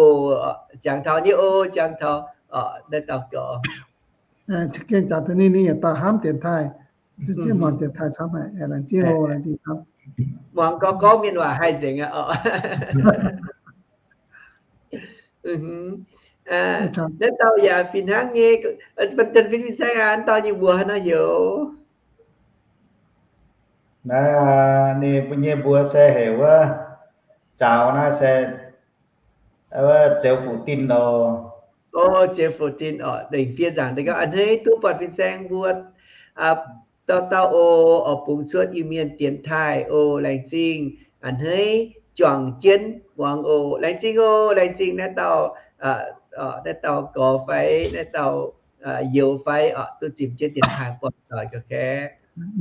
Jangx taux nyei o, jangx taux. Naaiv dauh gorx, gengh jangx taux ninh, ninh yietc dauh hnamv dienx taaih, muangx dienx taaih camv haic. Laengz zingh o, laengz zingh camv. Muangx gorx gorx mienh waac haih nzengc aqv oc. Naaiv dauh yaac fih hnangv nyei, Janx-Fin fin-saeng aac, naaiv dauh nyei mbuox haaix nor heuc? Naaiv ninh mbuo nyei mbuox se heuc wuov, Zaux naaiv se wuov Zeux Fuqv Tinh oc. O, Zeux Fuqv Tinh oc. Dengc fiev nzaangc deix gorngv, a'hneiv duqv buatc fin-saeng mbuo dauh dauh o, oix bungx cuotv Iu-Mienh dienx taaih o. Laengz zingh, a'hneiv juangc jienv muangx o. Laengz zingh o, laengz zingh naaiv dauh, naaiv dauh gorx fai naaiv dauh youz fai oc, duqv zimh jienv dienx taaih buangh doic gorx-kaeqv.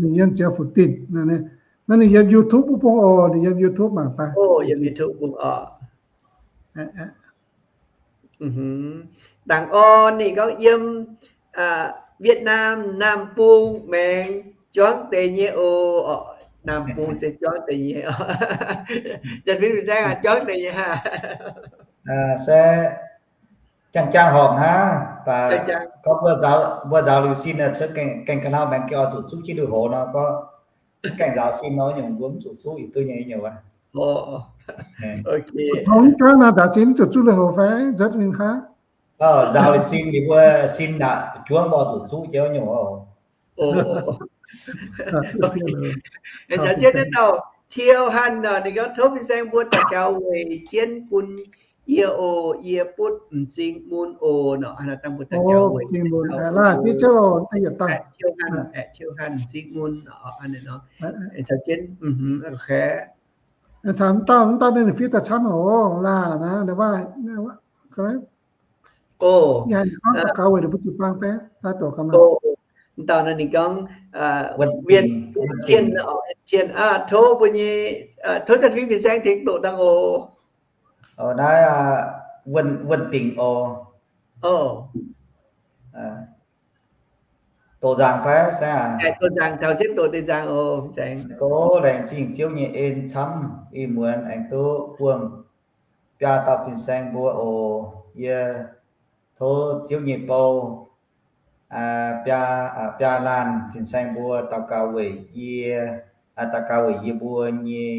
Ninh yiem Zeux Fuqv Tinh. Naaiv ninh yiem YouTube wuov bung oc. Ninh yiem YouTube mangc daaih. O, yiem YouTube bung oc. Dangc orn ninh gorngv yiem Việt Nam Nam Bung maengx juangv deix nyei oc. Nam Bung se juangv deix nyei oc. Janx-Fin fin-saeng aac, juangv deix nyei haah? Se jang-jang horpc hnangv, baac gorngv mbuo nzaaux liuz sin cuotv gaengh ga'hnau maengx gengh oix zuqc zuqv jienv lui-houx nor, gorngv gaengh nzaaux sin nor nyungc mbuo mv zuqc zuqv yietc duqv nyei nyungc wuov. Tong mv gaengh naaic nzaaux sin mv zuqc zuqv lui-houx fai nzuonx ninh hnangv. Nzaaux liuz sin yie mbuo sin naaic juangv mbuo zuqc zuqv jienv nyungc oc. Caux jienv naaiv dauh Tiou Hanh oc, ninh gorngv tov fin-saeng mbuo daux gaux weic jienv bun yie oc. Yie butv m'zing mun oc. Nor dangh mbuo daux gaux weic Tiou Hanh, m'zing mun. Caux jienv, caux mv dauh, mv dauh ninh fiev daaih camv oc. Laah naaiv, daux gaux weic ninh mbuo jiu-baang fai? Naaiv dauh naaiv ninh gorngv, Wien Tien, Tien, tov mbuo nyei, tov Janx-Fin fin-saeng tengx doqc dangh oc. Naaiv Wuonh Dingc oc. Doqc nzaangc fai saengv aac? Doqc nzaangc, taux jienv doqc deix nzaangc oc. Gox laengz zingh Ziouv nyei en camv, ih muonz aengx duqv buangh biaa dauh fin-saeng mbuo oc. Yie tov Ziouv nyei bou, biaa, biaa laanh fin-saeng mbuo daux gaux weic yie, daux gaux weic yie mbuo nyei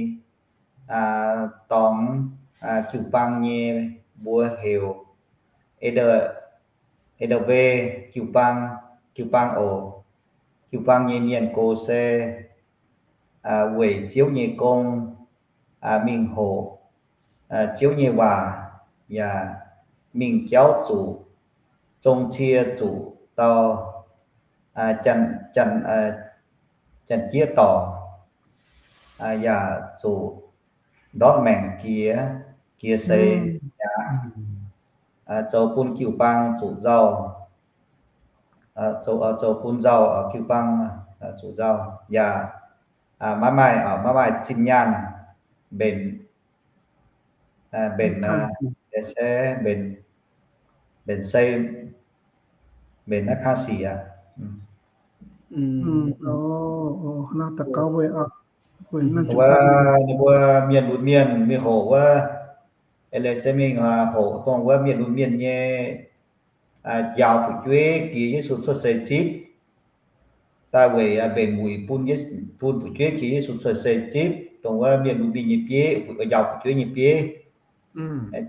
dorngx, jiu-baang nyei mbuox heuc Ede-Ve jiu-baang, jiu-baang oc. Jiu-baang nyei mienh gox se weic Ziouv nyei gong mingh hoqc Ziouv nyei waac, yaac mingh jauv zuqc zong cie zuqc dau Janx-Jieqv dorc, yaac zuqc ndortv maengc jiex, jiex seix mi'aqv. Zoux bun jiu-baang zuqc nzauh, zoux bun nzauh jiu-baang zuqc nzauh, yaac maiv maaih, maiv maaih zinh nyaanh mbenc, mbenc, se mbenc, mbenc sei, mbenc naaiv kang sic aqv. Wuov ninh mbuo mienh lunx mienh mingh hoqc wuov, eix leiz se mingh hoqc dongh wuov mienh lunx mienh nyei njaaux fu'jueiv jiex Yesu cuotv seix zipv. Daaih weic mbenc wuic bun, bun fu'jueiv jiex Yesu cuotv seix zipv, dongh wuov mienh lunx mienh nyei bieiv, njaaux fu'jueiv nyei bieiv.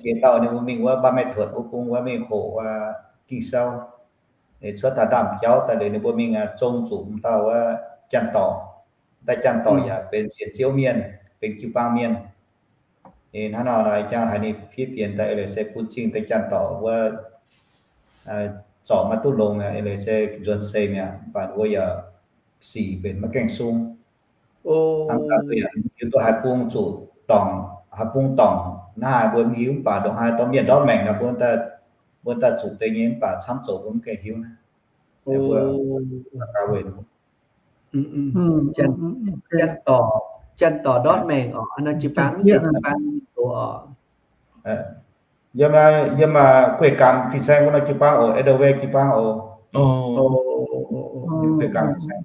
Ziex dauh ninh mbuo mingh wuov Mbaan Maengh Tuotc wuov bung wuov mingh hoqc Ging-Sou. Cuotv taux ndaamv-jauv daaih liuz ninh mbuo mingh zong zuqc m'dauh wuov janx-dorc. M'daaih janx-dorc yaac benx sienx Ziouv mienh, benx jiu-baang mienh. Hnangv nor ih jang haiz ninh fiev fienx daaih eix leiz se bun cing daaih janx-dorc wuov zorc maiv duqv longx, eix leiz se nzuonx seix mi'aqv, mv baac wuov yaac sic mbenc maiv gaengh sung. Hnangv yaac duqv haaix bung zuqc dorngc, haaix bung dorngc naaiv haaix mbuo mv hiuv, mv baac ndongc haaix dorh mienh ndortv maengc nor mbuo, mbuo daaih zuqc deix nyei, mv baac camv zoqc mbuo mv gaengh hiuv naaiv. Janx-dorc ndortv maengc oc, jiu-baang, jiu-baang oc. Yiem, yiem Guei Ganh fin-saeng wuov nor jiu-baang oc, Edelweiss jiu-baang oc. Guei Ganh fin-saeng.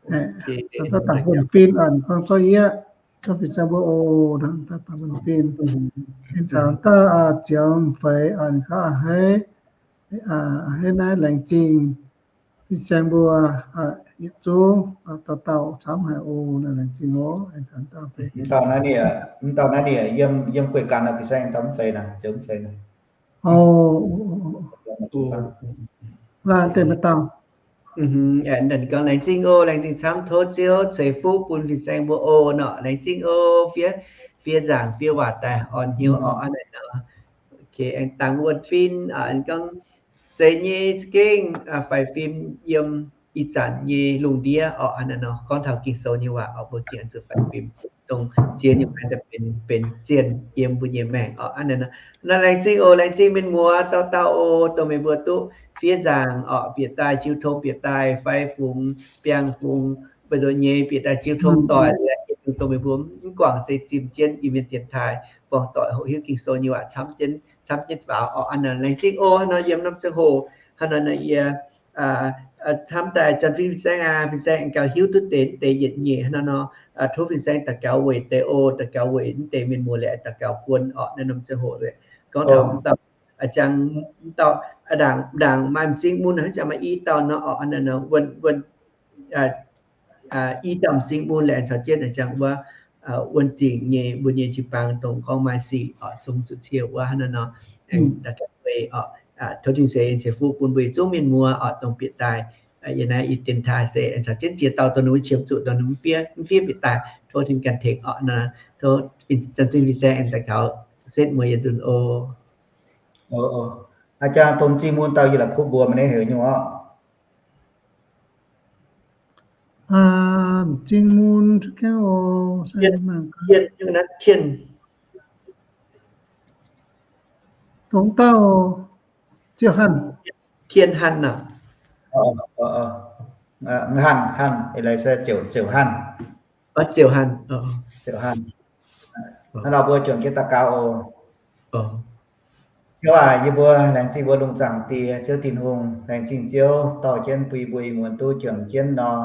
Daaih dangh wuonh fin oc, gorngv zorqv yie, gorngv fin-saeng mbuo oc, daaih dangh wuonh fin. Ninh caux dauh ziouc feix oc, ninh gorngv a'hneiv, a'hneiv naaiv laengz zingh fin-saeng mbuo yietc zungv dauh dauh camv haic oc, laengz zingh oc. Mv dauh naaiv nie, mv dauh naaiv nie yiem, yiem Guei Ganh fin-saeng dauh mv feix naaic, ziouc mv feix naaic. Laanh deix maaih dauh. Aengx gorngv laengz zingh oc, laengz zingh camv, tov Ziouv ceix fuqv bun fin-saeng mbuo oc nor. Laengz zingh oc, fiev, fiev nzaangc fiev waac daaih orn hnyouv oc aqv naaic nor. Aengx dangh wuonh fin, aengx gorngv seix nyei za'gengh faix fim yiem ih zanc nyei lungh ndiev oc aqv naaic nor. Gorngv taux Ging-Sou nyei waac oc, mbuo gengh zuqc faix fim, dongh zien nyei fai daaih benx, benx zienh yiem mbuo nyei maengc oc aqv naaic nor. Naaiv laengz zingh oc, laengz zingh mienh muoz dauh dauh oc, dongh meih mbuo duqv fiev nzaangc oc, bieqc daaih jiu tong, bieqc daaih fai fungx, biangh fungx, mbu'ndongx nyei bieqc daaih jiu tong doic, dongh meih mbuo mv guangc se zimh jienv Iu-Mienh dienx taaih, guangc doic hoqc hiuv Ging-Sou nyei waac camv jienv, camv jienv faaux oc aqv naaic. Laengz zingh oc. Hnangv nor yiem norm ziangh hoc, hnangv nor yie camv daaih Janx-Fin fin-saeng aac, fin-saeng aengx gauh hiuv duqv deix, deix yietc nyeic hnangv nor. Tov fin-saeng daux gaux weic deix oc, daux gaux weic mv deix mienh muoz liuz daux gaux buon oc. Naaiv norm ziangh hoc gorngv taux mv dauh, a'jangx mv dauh, ndaangc, ndaangc maaih m'zing mun hnangv jangx maaih i dauh nor oc, wuonh, wuonh, i dauh m'zing mun liuz aengx caux jienv a'jangx wuov wuonh dingc nyei mbuo nyei jiu-baang dongh gorngv maaih sic oc, zong zuqc cie wuov hnangv nor. Aengx daux gaux weic oc, tov Tin-Seix ceix fuqv bun mbuo yietc zungv mienh muoz oc, dongh bieqc daaih yiem naaiv i dienx taaih se aengx caux jienv ziex dauh dongh ninh mbuo qiemx zuqc, dongh ninh mbuo fiev, mv fiev bieqc daaih, tov Tin ganh tengx oc nor. Tov Janx-Fin fin-saeng aengx daux gaux setv mueiz yietc nzunc oc. A'jangx dongh m'zing mun dauh yie la'kuqv mbuox meih nyei heuc nyungc oc. M'zing mun gaengh oc, Tien, dongh dauh Ziouv Hanh. Tien Hanh aac. Hanh, Hanh, eix leiz se Ziouc, Ziouc Hanh. Ziouc Hanh. Hnangv nor mbuo juangc jienv daux gaux oc. Ziouv aac, yie mbuo laengz zingh mbuo lungh zaangc Die, Ziouv Tin-Hungh. Laengz zingh Ziouv dorh jienv bun yie mbuo ih muonz duqv juangc jienv nor,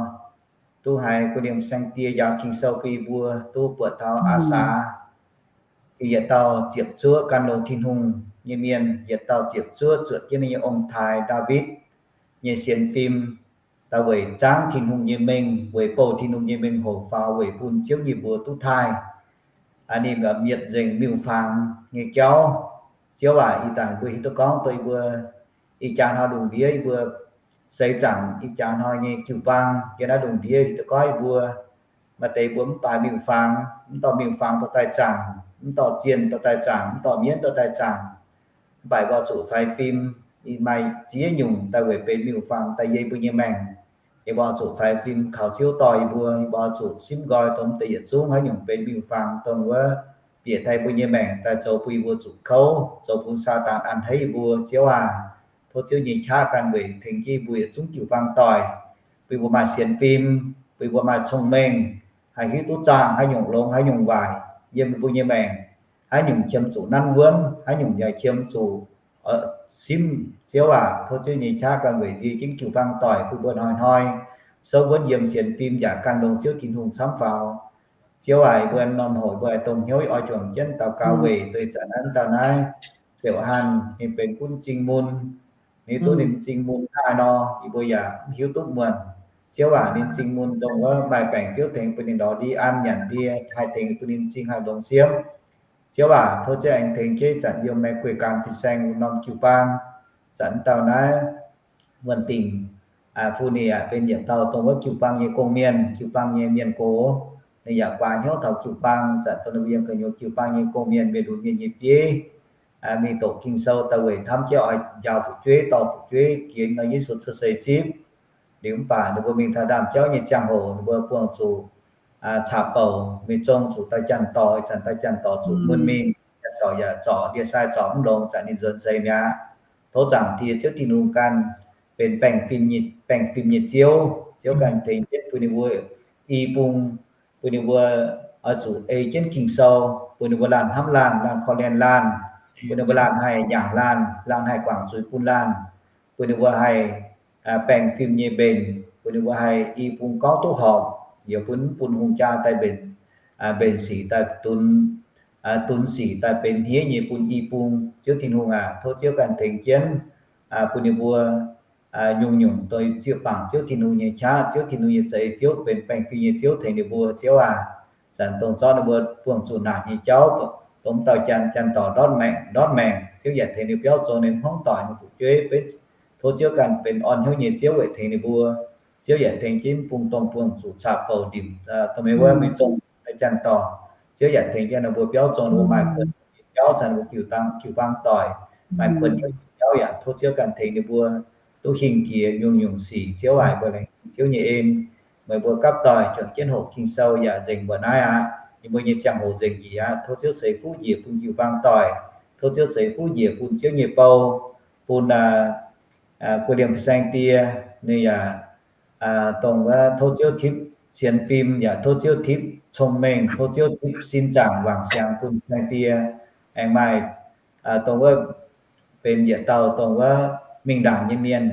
duqv haiz gu'nyuoz saeng-die njaaux Ging-Sou bun yie mbuo duqv buatc taux aa saax, yietc dauh ziepc zuoqv gan longx Tin-Hungh nyei mienh, yietc dauh ziepc zuoqv zuotc jienv ninh nyei ong-taaix Ndaawitv nyei sienx fim, daaih weic zaangv Tin-Hungh nyei mengh, weic bouh Tin-Hungh nyei mengh hoc faaux weic bun Ziouv nyei mbuox duqv taaih. Ninh mietc nzengc miuc-fangx nyei jauv. Ziouv aac, ih zanc mbuo hiuv duqv gorngv dongh yie mbuo ih jaax hnoi lungh ndiev yie mbuo seix zaangc ih jaax hnoi nyei jiu-baang yiem naaiv lungh ndiev hiuv duqv gorngv yie mbuo maaih deix mbuo mv baaix miuc-fangx, mv dorh miuc-fangx dorh daaih zaangc, mv dorh zienh dorh daaih zaangc, mv dorh mienv dorh daaih zaangc. Mv baac mbuo zuqc faix fim, ih maaih ziex nyungc daaih weic benx miuc-fangx daaih yiem mbuo nyei maengc. Yie mbuo zuqc faix fim kaux Ziouv dorh yie mbuo, yie mbuo zuqc simv nqoi dongh mv deix yietc zungv haaix nyungc benx miuc-fangx dongh wuov bieqc taaih mbuo nyei maengc daaih zoux bun yie mbuo zuqc kouv, zoux bun Saadaan a'hneiv yie mbuo. Ziouv aac, tov Ziouv nyei qaqv ganh weic tengx jienv yie mbuo yietc zungv jiu-baang doic, bun yie mbuo maaih sienx fim, bun yie mbuo maaih cong-mengh, haih hiuv duqv zaangh haaix nyungc longx haaix nyungc waaic yiem yie mbuo nyei maengc, haaix nyungc qiemx zuqc nanv wuonv, haaix nyungc yaac qiemx zuqc simv. Ziouv aac, tov Ziouv nyei qaqv ganh weic nzie jienv jiu-baang doic bun mbuo hnoi-hnoi souv wuonv yiem sienx fim yaac gan longx Ziouv Tin-Hungh camv faaux. Ziouv aac, mbuo norm hoc mbuo aengx dongh hnyouv oix juangc jienv daux gaux weic deix zanc naaiv dauh naaiv Ziouc Hanh ninh benx gunv m'zing mun. Ninh duqv ninh m'zing mun haaix nor, yie mbuo yaac mv hiuv duqv muonc. Ziouv aac, ninh m'zing mun dongh wuov maaih baengc Ziouv tengx bun ninh lorz ndie an nyanc ndie, haih tengx bun ninh m'zing haih longx siemv. Ziouv aac, tov Ziouv aengx tengx jienv zanc yiem Meih Guei Ganh fin-saeng wuov norm jiu-baang, zanc dauh naaiv Wuonh Dingc, Fu Ni aac, benx yietc dauh dongh wuov jiu-baang nyei gong-mienh, jiu-baang nyei mienh gox. Ninh yaac guaax hnyouv taux jiu-baang, zanc dongh ninh mbuo yiem gu'nyuoz jiu-baang nyei gong-mienh, mienh lunx mienh nyei bieiv, mingh doqc Ging-Sou daaih weic hnamv jienv oix njaaux fu'jueiv, dorh fu'jueiv jiex nor Yesu cuotv seix zipv. Liuz mv baac ninh mbuo mingh taux ndaamv-jauv nyei ziangh hoc ninh mbuo buangh zuqc caqv-bouc mingh zong zuqc dauh janx-dorc, ih zanc dauh janx-dorc zuqc mun mingh, janx-dorc yaac zorc ndie-sai zorc mv longx, zanc ninh nzuonx seix mi'aqv. Tov Zaangc Diex Ziouv Tin-Hungh ganh benx baengh fim nyei Ziouv. Ziouv ganh tengx jienv bun ninh mbuo i bung, bun ninh mbuo oix zuqc ei jienv Ging-Sou, bun ninh mbuo laanh hnamv laanh, laanh korv-lienh laanh, bun ninh mbuo laanh haih nyaangc laanh, laanh haih guangc zuiz bun laanh, bun ninh mbuo haih baengh fim nyei mbenc, bun ninh mbuo haih i bung gorngv duqv horpc, yaac bun, bun hungh jaa daaih mbenc, mbenc sic daaih dunx, dunx sic daaih benx hniev nyei bun i bung. Ziouv Tin-Hungh aac, tov Ziouv ganh tengx jienv bun ninh mbuo nyungc-nyungc doix ziepc bangc Ziouv Tin-Hungh nyei qaqv, Ziouv Tin-Hungh nyei za'eix, Ziouv benx baengh fim nyei Ziouv tengx ninh mbuo, Ziouv aac. Zanc dongh zorqv ninh mbuo buangh zuqc naanc nyei jauv, dongh dauh janx, janx-dorc ndortv maengc, ndortv maengc, Ziouv yaac tengx ninh biauv zong ninh hmuangv doic nyei fu'jueiv. Tov Ziouv ganh benx orn hnyouv nyei Ziouv weic tengx ninh mbuo. Ziouv yaac tengx jienv bung dongh buangh zuqc caqv-bouc ndimc, dongh meih wuov mingh zong janx-dorc. Ziouv yaac tengx jienv ninh mbuo biauv zong ninh mbuo maaih kuonx nyei jauv caux ninh mbuo jiu-baang, jiu-baang doic, maaih kuonx nyei jauv yaac tov Ziouv ganh tengx ninh mbuo duqv hingh jiex nyungc-nyungc sic. Ziouv aac, mbuo laengz zingh Ziouv nyei en. Meih mbuo gapv doic juangc jienv hoqc Ging-Sou yaac nzengc mbuo naaiv aqv. Ninh mbuo nyei ziangh hoc nzengc njiec aqv. Tov Ziouv ceix fuqv njiec bun jiu-baang doic. Tov Ziouv ceix fuqv njiec bun Ziouv nyei bou, bun guei liemh fin-saeng die, ninh yaac dongh wuov tov Ziouv tipv sienx fim, yaac tov Ziouv tipv cong-mengh, tov Ziouv tipv sin zaangc wangc siangx bun fin-saeng die, aengx maaih dongh wuov benx yietc dauh dongh wuov mingh ndaangc nyei mienh,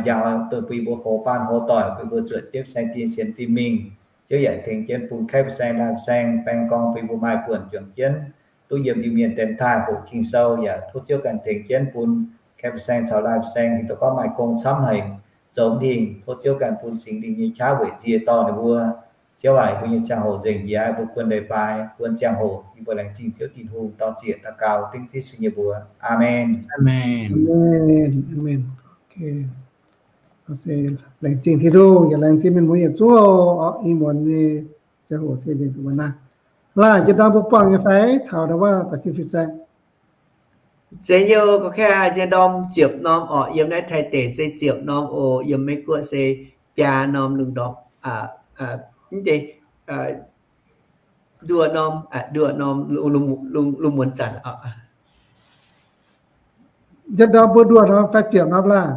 njaaux dongh bun yie mbuo hoz baan hoz doic, bun yie mbuo zuotc jienv fin-saeng die sienx fim mingh. Ziouv yaac tengx jienv bun kaeqv fin-saeng, laai fin-saeng baeng gorngv bun yie mbuo maaih buonc juangc jienv duqv yiem Iu-Mienh dienx taaih hoqc Ging-Sou. Yaac tov Ziouv ganh tengx jienv bun kaeqv fin-saeng caux laai fin-saeng hingv doqc gorngv maaih gong camv haic zoux hingh. Tov Ziouv ganh bun Singx Lingh nyei qaqv weic nzie dorh ninh mbuo. Ziouv aac, mbuo nyei ziangh hoc nzengc njiec, mbuo guon leiz-baaix, guon ziangh hoc, yie mbuo laengz zingh Ziouv Tin-Hungh, dorh ziec daux gaux dengv Yesu nyei mbuox. Aamen. Aamen. Laengz zingh Tin-Hungh, yaac laengz zingh mienh muoz yietc zungv oc. Ih muonz nyei ziangh hoc se nzengc mbuo naaiv. Laaih jiex ndorm mbuo buangh nyei fai caux ndau wuov da'fim fin-saeng? Zeiz nyei, gorngv nyei ndorm ziepc norm oc. Yiem naaiv Taiv deic se ziepc norm oc. Yiem Meiv-Guoqv se biaa norm lungh ndorm, mv deix, nduoh norm, nduoh norm lungh muonz zanc oc. Njien ndorm mbuo nduoh norm fai ziepc norm laah?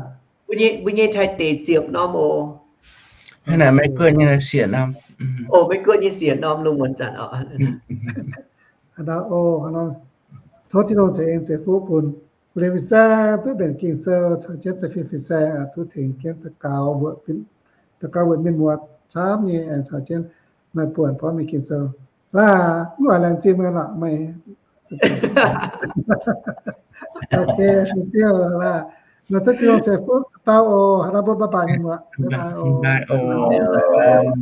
Mbuo nyei Taiv deic ziepc norm oc. Hnangv naaic Meiv-Guoqv nyei siec norm. Oc, Meiv-Guoqv nyei siec norm lungh muonz zanc oc. Tov Tin-Hungh ceix en ceix fuqv bun guei liemh fin-saeng duqv mbenc Ging-Sou caux jienv da'fim fin-saeng, duqv tengx jienv daux gaux mbuoqc, daux gaux mbuoqc mienh muoz camv nyei, aengx caux jienv maaih buonc porv mingh Ging-Sou. Laah, mv baac laengz zingh meih lorqc, meih. Ok, laengz zingh laah. Nor tov Tin-Hungh ceix fuqv dauh oc. Haaix nor mbuo bye bye mienh muoz. Bye bye oc.